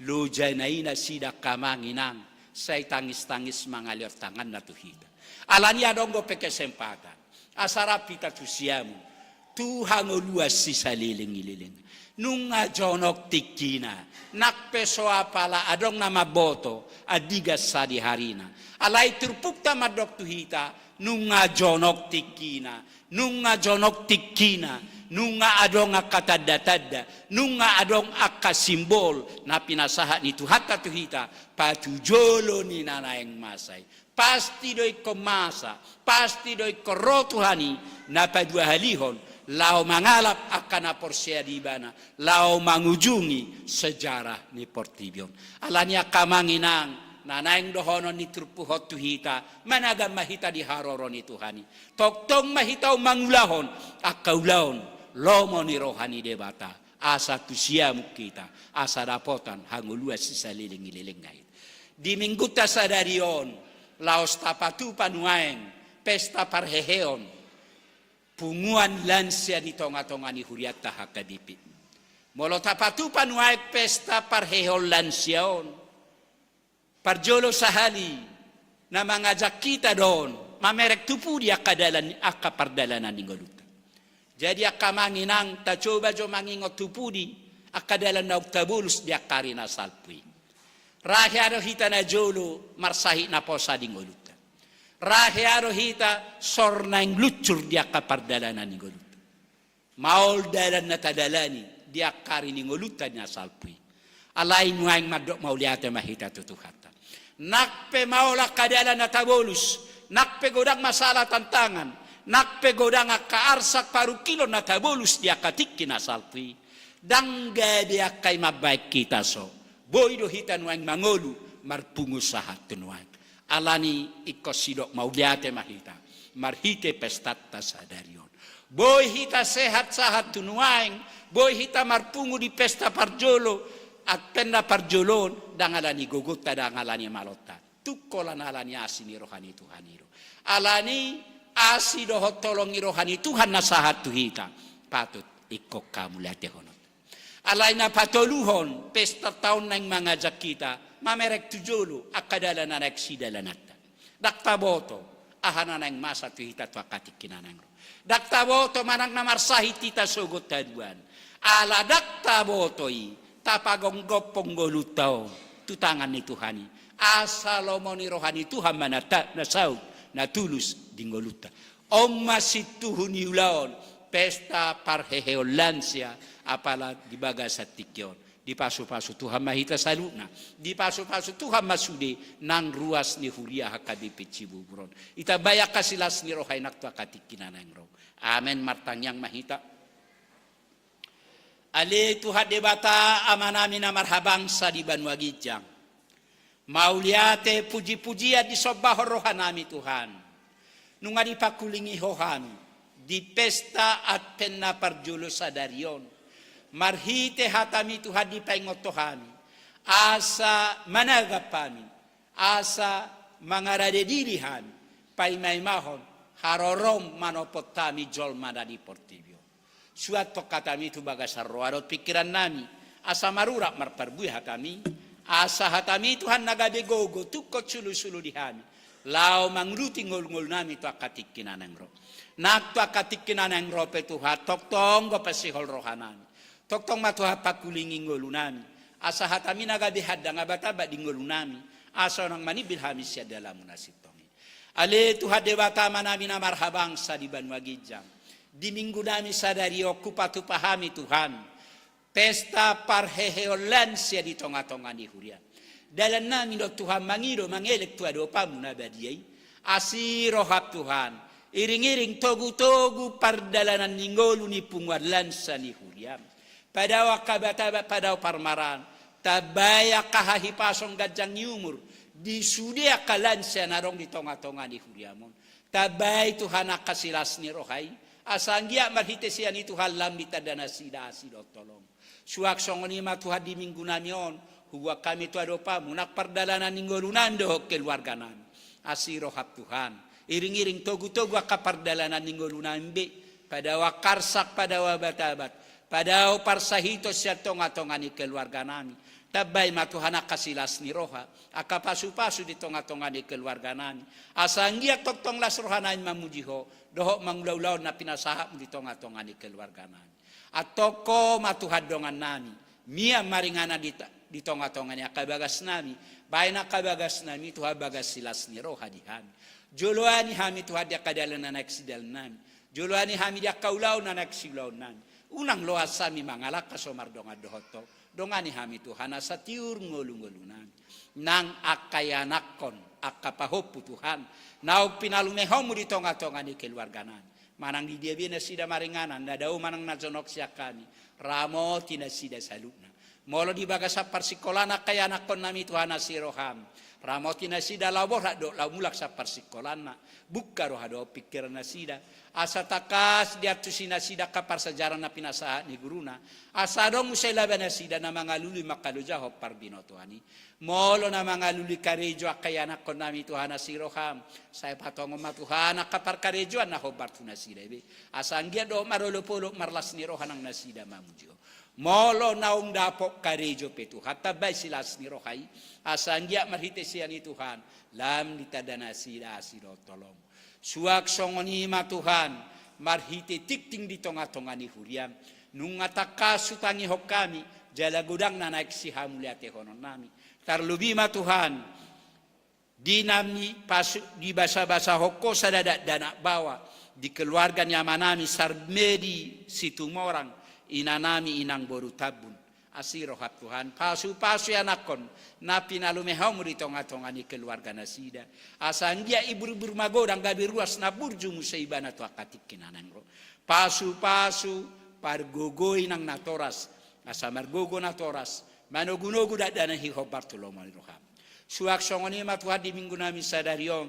Lojana i nasida, angka amang inang, sai tangis-tangis mangalehon tanganna tu hita. Alani adong dope kesempatan asa rap hita tu siamun, tu hangoluan sisaleleng ni lelengna. Nunga jonok tingkina, nang pe so apala adong na mamboto andigan sadiharina. Alai turpukta mandok tu hita, nunga jonok tingkina, nunga jonok tingkina, nunga adong angka tandatanda, nunga adong angka simbol na pinasahat ni Tuhanta tu hita, patujolo ni na naeng masa i. Pasti do ingkon masa, pasti do ingkon ro Tuhan i na paduahalihon, laho mangalap angka na porsea di Ibana, laho mangujungi sejarah ni portibi on. Alani, angka amang inang, na naeng dohonon ni turpuk on tu hita, managam ma hita di haroro ni Tuhan i. Tongtong ma hita on mangulahon angka ulaon lomo ni roha ni Debata, asa tu siamun hita, asa dapotan hangoluan sisaleleng ni lelengna i. Di minggunta sadari on, laos tapatupa nuaeng pesta parheheon punguan lansia di tongatonga ni hurianta H K B P. Molo tapatupa nuaeng pesta parheheon lansia on, parjolo sahali na mangajak hita do on mamereng tu pudi angka dalan, angka pardalanan ni ngolunta. Jadi, angka amang inang, tacoba jo mangingot tu pudi angka dalan naung tabolus di angka ari na salpu i. Ra hea do hita najolo marsahit naposo di ngolunta? Ra hea do hita sor naeng lunsur di angka pardalanan ni ngolunta? Maol dalan na tadalani di angka ari ni ngolunta na salpu i. Alai nuaeng mandok mauliate ma hita tu Tuhanta. Nang pe maol angka dalan na tabolus, nang pe godang masalah tantangan, nang pe godang angka arsak parungkilon na tabolus di angka tingki na salpu i, ndang gabe angka i mambahen hita so. Boi do hita nuaeng mangolu, marpungu sahat tu nuaeng. Alani ingkon sidok mauliate ma hita marhite pestanta sadari on. Boi hita sehat sahat tu nuaeng, boi hita marpungu di pesta parjolo, Advent na parjolo on, ndang alani gogonta, ndang alani malonta. Tung holan alani asi ni roha ni Tuhan i do. Alani asi dohot holong ni roha ni Tuhan na sahat tu hita, patut ingkon hamuliatehononta. Alai na patoluhon, pesta taon naeng mangajak hita mamereng tu jolo angka dalan na naeng sidalananta. Ndang taboto aha na naeng masa tu hita tu angka tingki na naeng ro. Ndang taboto manang na marsahit hita sogot haduan. Ala ndang taboto i, tapagomgophon ngolunta on tu tangan ni Tuhan i, asa lomo ni roha ni Tuhan ma na ta-, na saut, na tulus di ngolunta. On ma sintuhu ni ulaon pesta parheheon lansia, apala di bagasan tingki on. Dipasupasu Tuhan ma hita saluhutna. Dipasupasu Tuhan ma sude nang ruas ni huria H K B P Cibubur on. Ditambai angka silas ni roha i nang tu angka tingki na naeng ro. Amen. Martangiang ma hita. Ale Tuhan Debata, Amanami na marhabangsa di banua ginjang, mauliate, pujipujian disombahon rohanami Tuhan, nunga dipangkulingi Ho hami di pesta Advent na parjolo sadari on. Marhite hatami Tuhan dipaingot Ho hami, asa managap hami, asa mangarade diri hami paimaimahon haroroM manopot hami jolma na di portibi on. Suanhon hatami tu bagasan roha dohot pingkirannami, asa marurat marparbue hatami, asa hatami Tuhan na gabe gogo tungkot sulusulu di hami, laho manguduti ngolungolunami tu angka tingki na naeng ro. Nang tu angka tingki na naeng ro pe Tuhan, tongtong do pasihol rohanami. Tongtong ma Tuhan pangkulingi ngolunami, asa hatami na gabe handang abatambat di ngolunami, asa unang manimbil hami sian dalanMu na sintong i. Ale Tuhan Debata, Amanami na marhabangsa di banua ginjang, di minggunami sadari on hupatupa hami Tuhan pesta parheheon lansia di tongatonga ni huria. Dalannami do Tuhan mangido mangelek tu adopanMu na badia i. Asi rohaM Tuhan, iringiring togutogu pardalanan ni ngolu ni punguan lansia ni huriaM. Padao angka abatambat, padao parmaraan. Tambai angka hahipason, ganjang ni umur di sude angka lansia na adong di tongatonga ni huriaM on. Tambai Tuhan angka silas ni roha i, asa anggiat marhite sian i Tuhan lam ditanda nasida asi dohot holong. Suang songon i ma Tuhan di minggunami on, huboan hami tu adopanMu nang pardalanan ni ngolunami dohot keluarganami. Asi rohaM Tuhan, iringiring togutogu angka pardalanan ni ngolunami be, padao angka arsak, padao abatambat, padao parsahiton sian tongatonga ni keluarganami. Tambai ma Tuhan angka silas ni roha, angka pasupasu di tongatonga ni keluarganami, asa anggiat tongtong las rohanami mamuji Ho dohot mangulaulaon na pinasahatMu di tongatonga ni keluarganami. Antong Ho ma Tuhan dongannami, mian ma ringanan di ta-, di tongatonga ni angka bagasnami, baen angka bagasnami Tuhan bagas silas ni roha di hami. Joloani hami Tuhan di angka dalan na naeng sidalannami, joloani hami di angka ulaon na naeng siulaonnami. Unang loas hami mangalangka so mardongan dohot Ho. Dongani hami Tuhan asa tiur ngolungolunami. Nang angka ianakhon, angka pahompu Tuhan, naung pinalumehonMu di tongatonga ni keluarganami, manang di dia be nasida maringanan, na dao manang na jonok sian hami, ramoti nasida saluhutna. Molo di bagasan parsingkolaan angka ianakhonnami Tuhan, asi rohaM, ramoti nasida laho borhat dohot laho mulak sian parsingkolaanna. Buka roha dohot pingkiran nasida, asa tangkas diantusi nasida angka parsajaran na pinasahat ni guruna, asa adong muse laba nasida na mangalului mangkalojahon parbinotoan i. Molo na mangalului karejo angka ianakhonnami Tuhan, asi rohaM, sai patongon ma Tuhan angka parkarejoan na hombar tu nasida be, asa anggiat dohot marolopolop marlas ni roha nang nasida mamuji Ho. Molo naung dapot karejo pe Tuhan, tambai silas ni roha i, asa anggiat marhite sian i Tuhan lam ditanda nasida asi dohot holong. Suang songon i ma Tuhan, marhite tingting di tongatonga ni huriaM, nunga tangkas hutangihon hami jala godang na naeng sihamuliatehononnami. Tarlobi ma Tuhan, di na mi pasu-, dibasabasahon Ho sada dakdanak baoa di keluarga ni amanami Sarmedi Situmorang, inanami Inang boru Tambun. Asi roham Tuhan, pasu-pasu ianakhon na pinalumehonmu di tonga-tonga ni keluarga nasida. Asa anggiat iburbur magodang gabe ruas na burju muse ibana tu angka tingki na naeng ro. Pasu-pasu, pargogoi nang natoras, asa margogo natoras, manogu-nogu dakdanak i hombar tu lomo ni roham. Suang songon i ma Tuhan di minggu nami sadari on.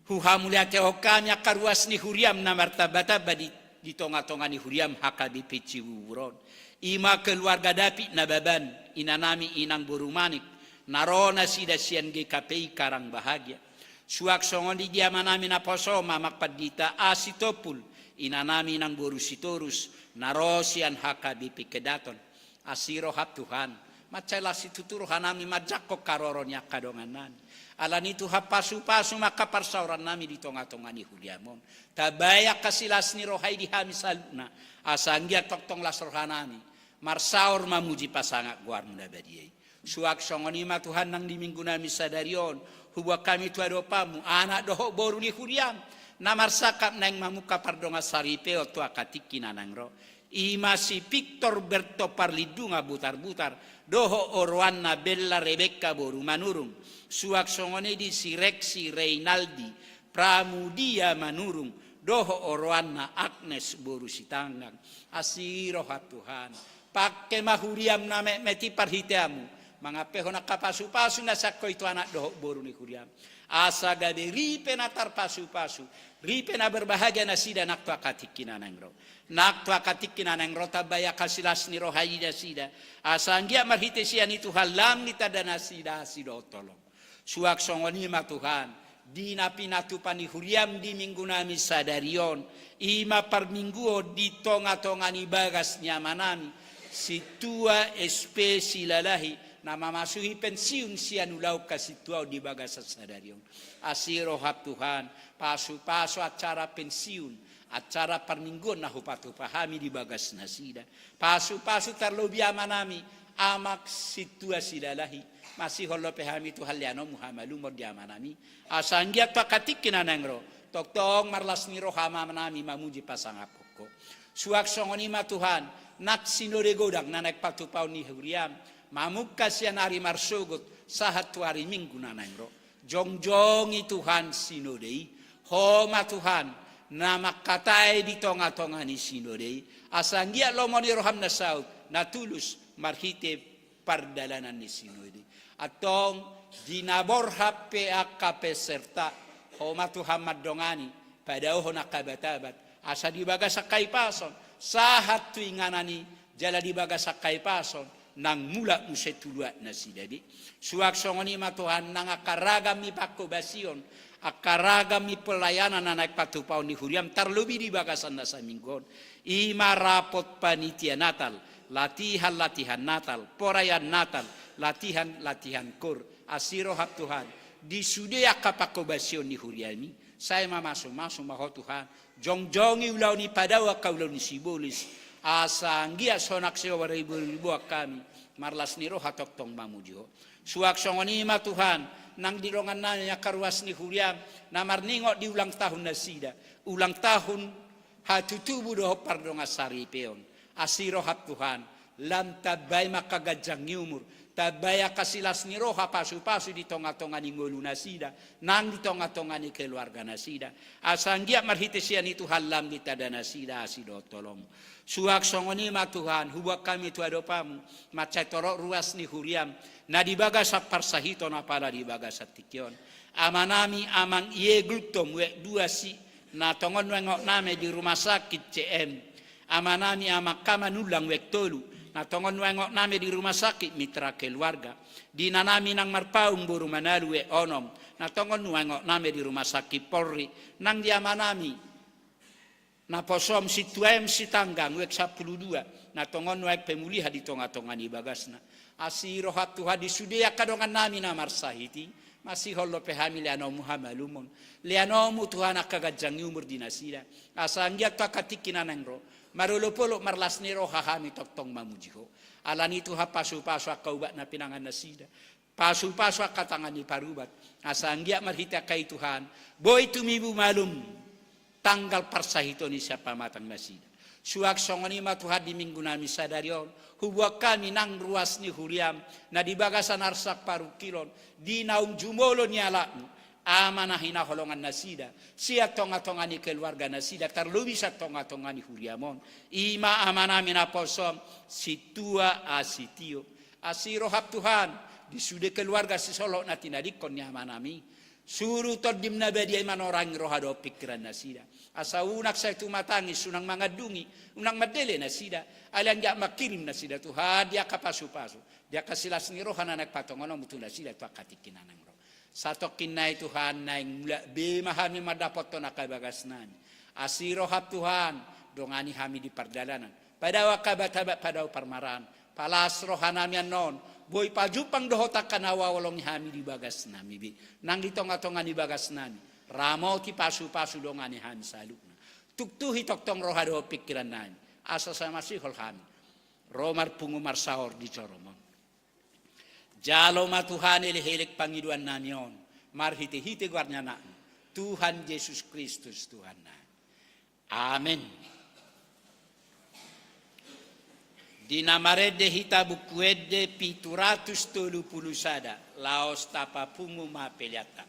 Huhamuliatehon hami angka ruas ni huriam na martamba-tamba di, di tonga-tonga ni huriam H K B P Cibubur on. I ma keluarga David Nababan, inanami inang boru Manik, na ro nasida sian G K P I Karang Bahagia. Suang songon i di amanami naposom Amak Pandita A Sitompul, inanami inang boru Sitorus, na ro sian H K B P Kedaton. Asi roham Tuhan, mansai las situtu rohanami manjangkon haroro ni angka dongannami. Alani i Tuhan pasu-pasu ma angka parsaorannami di tonga-tonga ni huriam on. Tambai angka silas ni roha i di hami saluhutna, asa anggiat tongtong las rohanami marsaor mamuji pasangap goarmu na badia i. Suang songon i ma Tuhan nang di minggu nami sadari on, huboan hami tu adopanmu anak dohot boru ni huriam, na marsangkap naeng mamungka pardongan saripeon tu angka tingki na naeng ro. I ma si Victor Berto Parlindungan Butarbutar, dohot oroanna Bella Rebekka boru Manurung, suang songon i di si Reksi Reinaldi Pramudia Manurung, dohot oroanna Agnes boru Sitanggang. Asi roham Tuhan, pangke ma huriam na metmet i parhiteanmu, mangampehon angka pasu-pasu na sian Ho i tu anak dohot boru ni huriam. Asa gabe ripe na tarpasu-pasu, ripe na berbahagia nasida nang tu angka tingki na naeng ro. Nang tu angka tingki na naeng ro tambai angka silas ni roha i nasida. Asa anggiat marhite sian i Tuhan lam ni tanda nasida asi dohot holong. Suang songon i ma Tuhan, di na pinatupa ni huriam di minggu nami sadari on, i ma parmingguon di tonga-tonga ni bagas ni amanami, Sintua S P Silalahi, na mamasuhi pensiun sian ulaon hasintuaon di bagasan sadari on. Asi roham Tuhan, pasu-pasu acara pensiun, acara parmingguon na hupatupa hami di bagas nasida. Pasu-pasu tarlobi amanami, Amak Sintua Silalahi, masihol dope hami Tuhan leanonmu hamalumon di amanami. Asa anggiat tu angka tingki na naeng ro, tongtong marlas ni roha amanami mamuji pasangaphon Ho. Suang songon i ma Tuhan, nang sinode godang na naeng patupaon ni huriam, mamungka sian ari marsogot, sahat tu ari minggu na naeng ro. Jongjongi Tuhan sinode i, Ho ma Tuhan, na mangkatai di tonga-tonga ni sinode i, asa anggiat lomo ni roham na saut, na tulus, marhite pardalanan ni sinode i. Antong, di na borhat pe angka peserta, Ho ma Tuhan mandongani, padaohon angka abat-abat, asa di bagasan hahipason, sahat tu inganan i, jala di bagasan hahipason, nang mulak muse tu luat nasida be. Suang songon i ma Tuhan, nang angka ragam ni panghobasion, angka ragam ni pelayanan na naeng patupaon ni huriam tarlobi di bagasan na saminggu on. I ma rapot panitia Natal, latihan-latihan Natal, porayaan Natal, latihan-latihan kor. Asi roham Tuhan, di sude angka panghobasion ni huriam i, sai mamasu-masu ma Ho Tuhan, jongjongi ulaon i, padao angka ulaon ni sibolis, asa anggiat sonang sihobar ribo-riboan hami, marlas ni roha tongtong mamuji Ho. Suang songon i ma Tuhan, nang di dongannami angka ruas ni huriam, na marningot di ulang tahun nasida, ulang tahun hatutubu dohot pardongan saripeon. Asi roham Tuhan, lam tambai ma angka ganjang ni umur, tambai angka silas ni roha pasu-pasu di tonga-tonga ni ngolu nasida, nang di tonga-tonga ni keluarga nasida. Asa anggiat marhite sian i Tuhan lam ditanda nasida asi dohot holongmu. Suang songon i ma Tuhan, huboan hami tu adopanmu, mansai torop ruas ni huriam, na di bagasan parsahiton apala di bagasan tingki on. Amanami Amang Ie Gultom, wijk dua si, na tongon nuaeng hot name di rumah sakit C M. Amanami Amang Kamanullang wijk tolu, na tongon nuaeng hot name di rumah sakit Mitra Keluarga. Di inanami nang Marpaung boru Manalu wijk onom, na tongon nuaeng hot name di rumah sakit Polri. Nang di amanami naposom Sintua M Sitanggang wijk sampulu dua, na tongon nuaeng pemulihan di tonga-tonga ni bagasna. Asi roham Tuhan, di sude angka dongannami na marsahit i, masihol dope hami leanonmu hamalumon. Leanonmu Tuhan angka ganjang ni umur di nasida, asa anggiat tu angka tingki na naeng ro, marolop-olop marlas ni roha hami tongtong mamuji Ho. Alani i Tuhan, pasu-pasu angka ubat na pinangan nasida, pasu-pasu angka tangan ni parubat, asa anggiat marhite angka i Tuhan, boi tumibu malum tanggal parsahiton i sian pamatang nasida. Suang songon i ma Tuhan di Minggu nami sadari on, huboan hami nang ruas ni huriaM, na di bagasan arsak parungkilon, di naung jumolo ni alatMu, Ama na hinaholongan nasida, sian tonga-tonga ni keluarga nasida, tarlobi sian tonga-tonga ni huriaM on. I ma Ama nami naposoM, sintua asi tio. Asi rohaM Tuhan, di sude keluarga sisolhot na tinadingkon ni Ama nami. Suru TondiM na badia i manorangi roha dohot pingkiran nasida. Asa unang sai tumatangis, unang mangandungi, unang mandele nasida. Alai anggiat mangkirim nasida Tuhan, di angka pasu-pasu. Di angka silas ni roha na naeng patongononMu tu nasida tu angka tingki na naeng ro. Satongkin nai Tuhan, naeng mulak be ma hami mandapothon angka bagas nami. Asi rohaM Tuhan, dongani hami di pardalanan. Padao angka abad-abad, padao parmaraan. Palas roha nami annon, boi pajumpang dohot angka na huhaholongi hami di bagas nami be. Nang di tonga-tonga ni bagas nami. Ramoti, pasu-pasu, dongani hami saluhutna. Tuktuhi tongtong roha dohot pingkiran nami. Asa sai masihol hami ro marpungu marsaor di joroM on. Jalo ma Tuhan elek-elek pangidoan nami on, marhite-hite goar ni AnakMu, Tuhan Jesus Kristus Tuhan nami. Amen. Di na marende hita Buku Ende pitu ratus tolu pulu sada, laos tapapungu ma peleanta.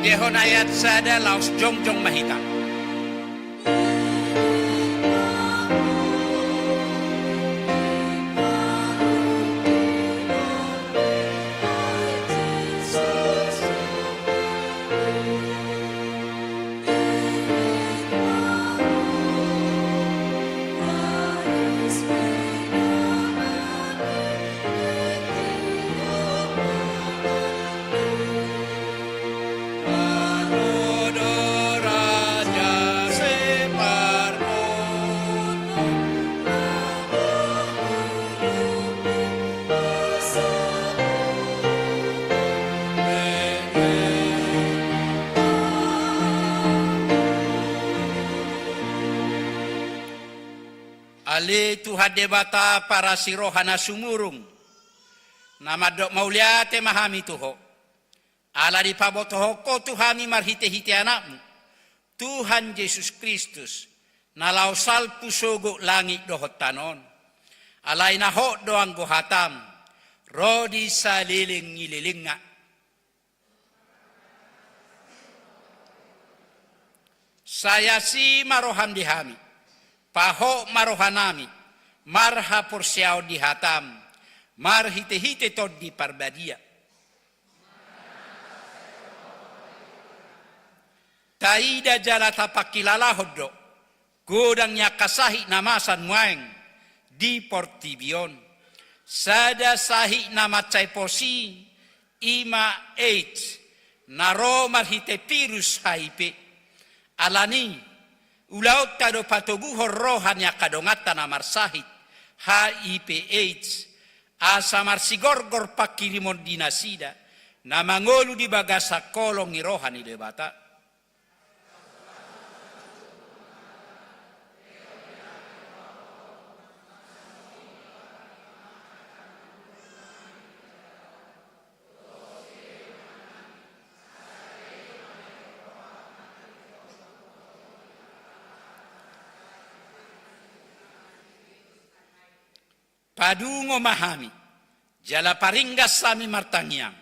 Denggan ayat sada laos jongjong ma hita. Ale Tuhan Debata parasi roha na sumurung, na mandok mauliate ma hami tu Ho. Ala dipabotohon Ho tu hami marhitehite Anakmu, Tuhan Jesus Kristus, na laho salpu sogot langit dohot tano on. Alai na hot do anggo hatam, ro di saleleng ni lelengna. Sai asi ma roham di hami, pahot ma rohanami, marhaporseaon di hatam, marhitehite Tondi Parbadia. Taida jala tapangkilalahon do, godang ni angka sahit na masa nuaeng di portibi on. Sada sahit na mansai pos i, i ma AIDS, na ro marhite virus H I V. Alani, ulaonta do patoguhon roha ni angka donganta na marsahit H I V AIDS, asa marsigorgor pangkirimon di nasida, na mangolu di bagasan holong ni roha ni Debata. Padungo ma hami, jala paringgas hami martangiang,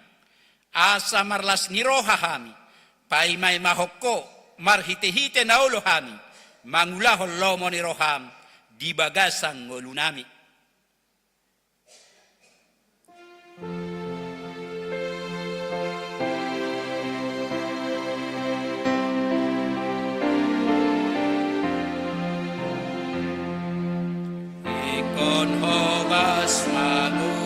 asa marlas ni roha hami, paimaimahon Ho marhitehite na olo hami mangulahon lomo ni roham di bagasan ngolunami. Ingkon hobas ma Guru.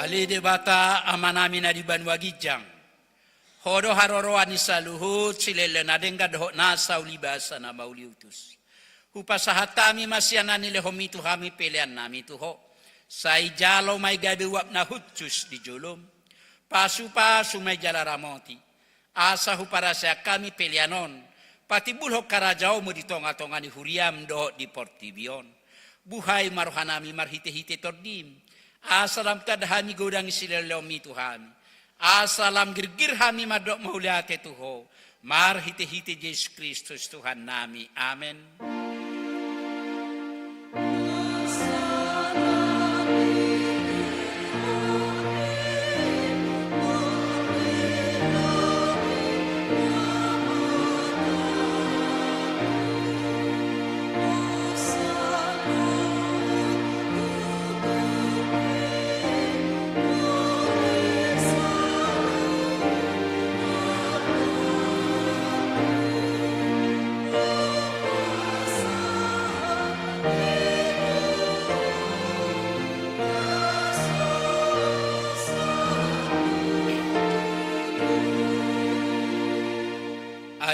Ale Debata Amanami na di banua ginjang, Ho do haroroan ni saluhut silehonlehon na denggan dohot nasa ulibasa na mauliutus. Hupasahat hami ma sian na nilehonmi tu hami peleannami tu Ho. Sai jalo ma i gabe uap na hushus di jolom. Pasupasu ma i jala ramoti. Asa huparaseang hami pelean on patimbulhon harajaonmu di tongatonga ni huriam dohot di portibi on. Buhai ma rohanami marhitehite Tondim, asa lam tanda hami godang ni silehonlehonmi tu hami, asa lam girgir hami mandok mauliate tu Ho, marhitehite Jesus Kristus Tuhannami. Amen.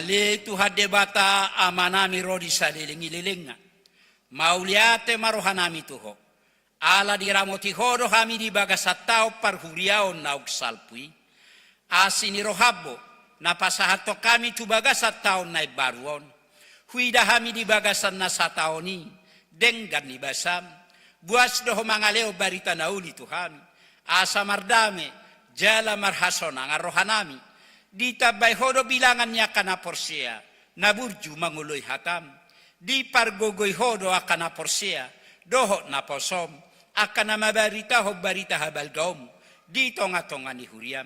Ale Tuhan Debata Amanami ro di saleleng ni lelengna, mauliate ma rohanami tu Ho. Ala diramoti Ho do hami di bagasan taon parhuriaon naung salpu i. Asi ni roham do na pasahathon hami tu bagasan taon na imbaru on. Huida hami di bagasan na sataon i denggan ni basam. Buas do Ho mangalehon barita na uli tu hami, asa mardame jala marhasonangan rohanami. Ditambai Ho do bilangan ni angka na porsea na burju mangoloi hatam. Dipargogoi Ho do angka na porsea dohot naposom, angka na mambaritahon barita habalgaonmu di tongatonga ni huriam.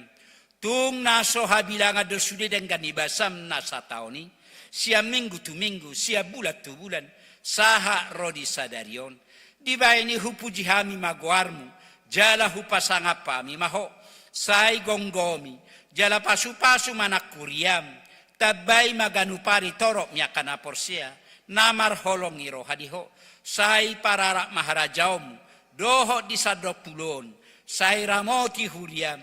Tung na so habilangan do sude denggan ni basam na sataon i, sian minggu tu minggu, sian bulan tu bulan, sahat ro di sadari on. Dibahen i hupuji hami ma goarmu, jala hupasangap hami ma Ho. Sai gomgomi jala pasupasu ma nang huriam. Tambai ma ganup ari torop ni angka na porsea na marholong ni roha di Ho. Sai pararak ma harajaonmu dohot di sandok pulu on. Sai ramoti huriam,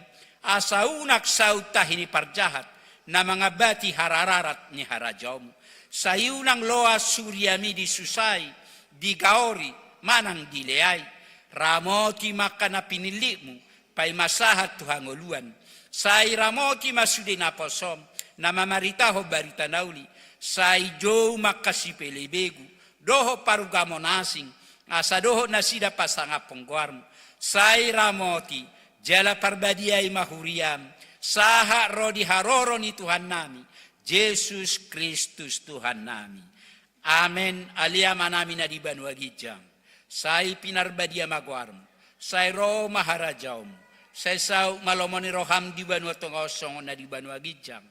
asa unang saut tahi ni parjahat na mangambati harararat ni harajaonmu. Sai unang loas huriam i disusai, digaori manang dileai. Ramoti ma angka na pinillitmu paima sahat tu hangoluan. Sai ramoti ma sude naposom na mamaritahon barita na uli. Sai jou ma angka sipelebegu dohot parugamon asing, asa dohot nasida pasangaphon goarmu. Sai ramoti jala parbadiai ma huriam, sahat ro di haroro ni Tuhannami Jesus Kristus Tuhannami. Amen. Ale Amanami na di banua ginjang, sai pinarbadia ma goarmu. Sai ro ma harajaonmu. Sai saut ma lomo ni roham di banua tonga on songon na di banua ginjang.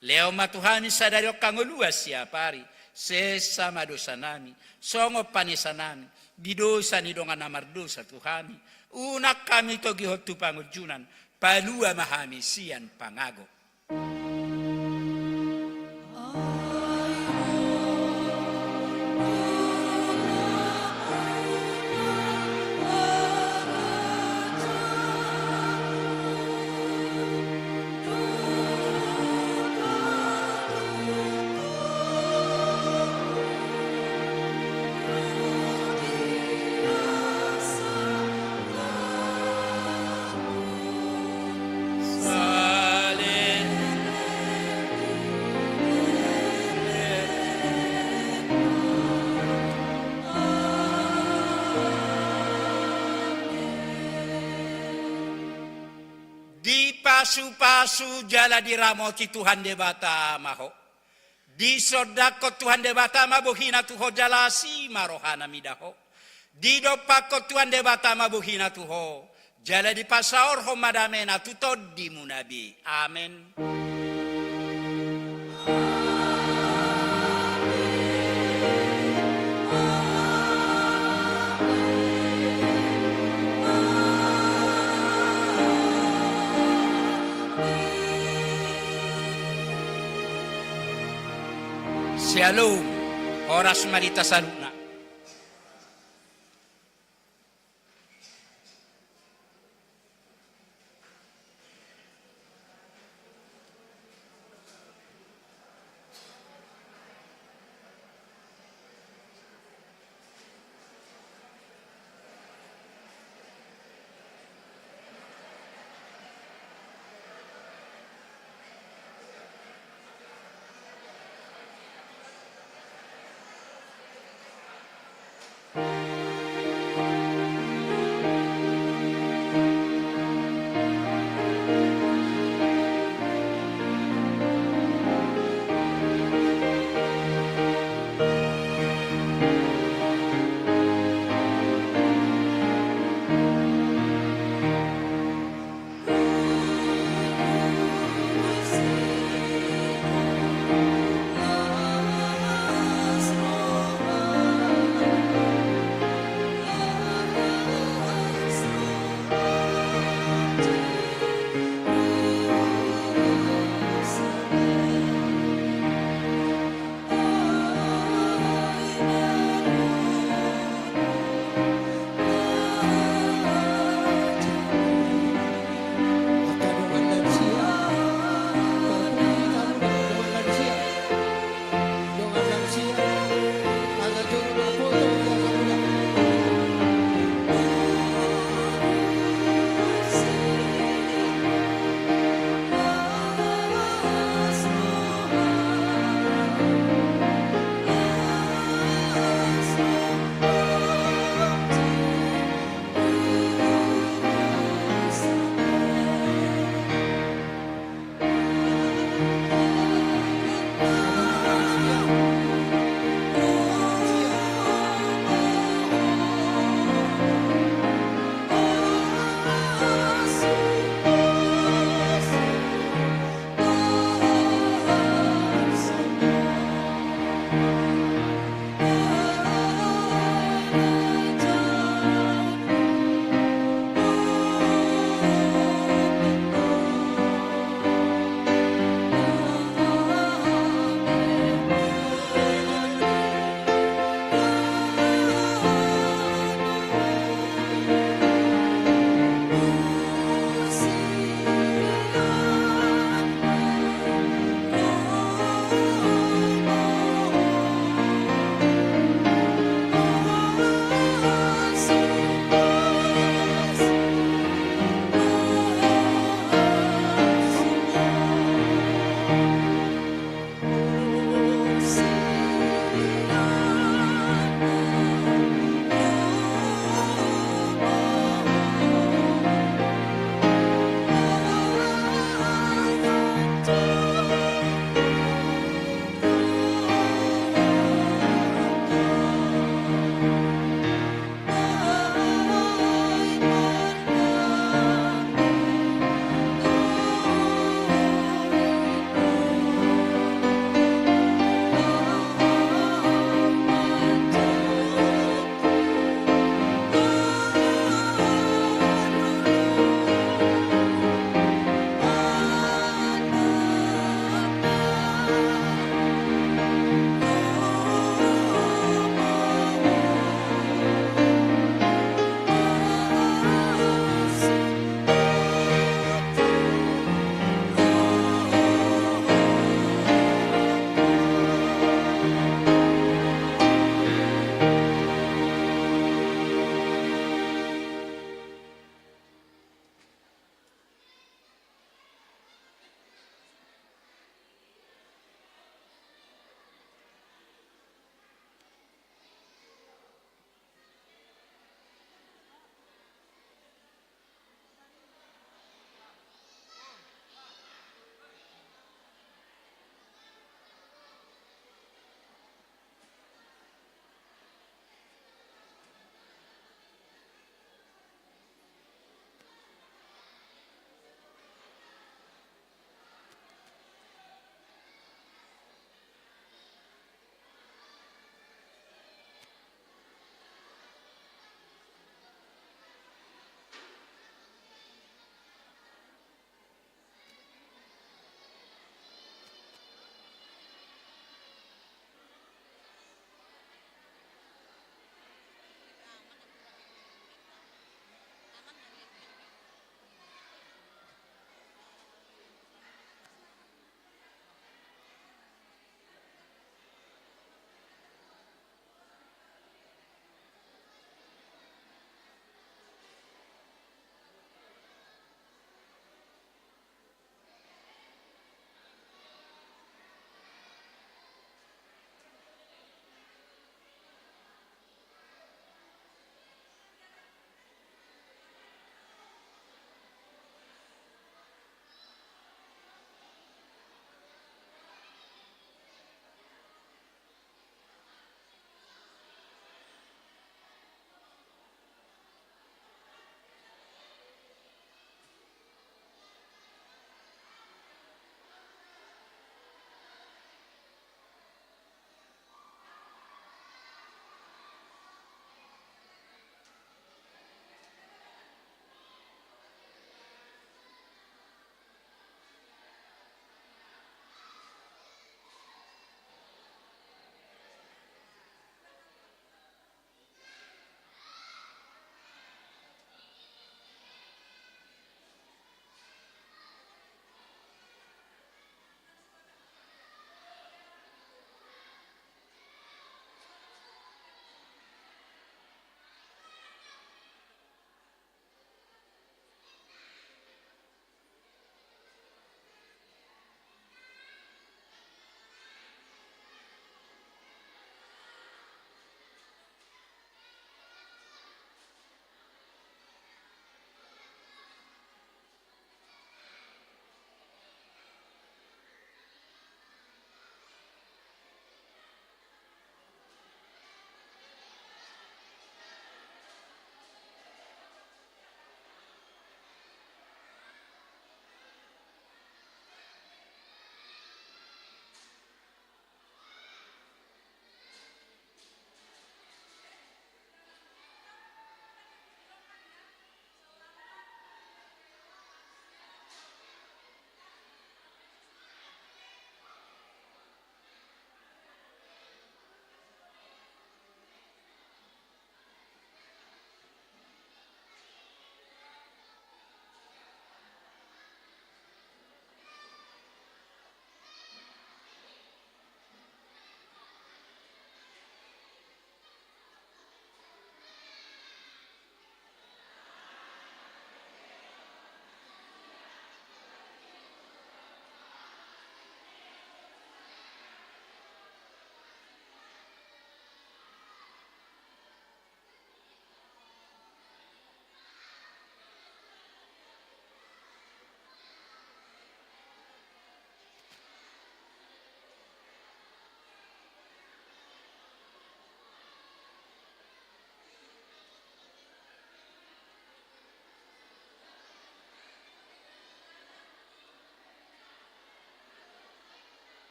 Lehon ma tu hami sadari on hangoluan siapari. Sesa ma dosanami songon panesanami di dosa ni dongan na mardosa tu hami. Unang hami togihon tu pangunjunan. Palua ma hami sian pangago. Dipasupasu jala diramoti Tuhan Debata ma ho. Disondangkon Tuhan Debata ma bohina tu ho jala asi ma rohana mida ho. Didompakkon Tuhan Debata ma bohina tu ho jala dipasaorhon ma damena tu tondimuna be. Amen. Syalom. Horas ma di hita saluhut.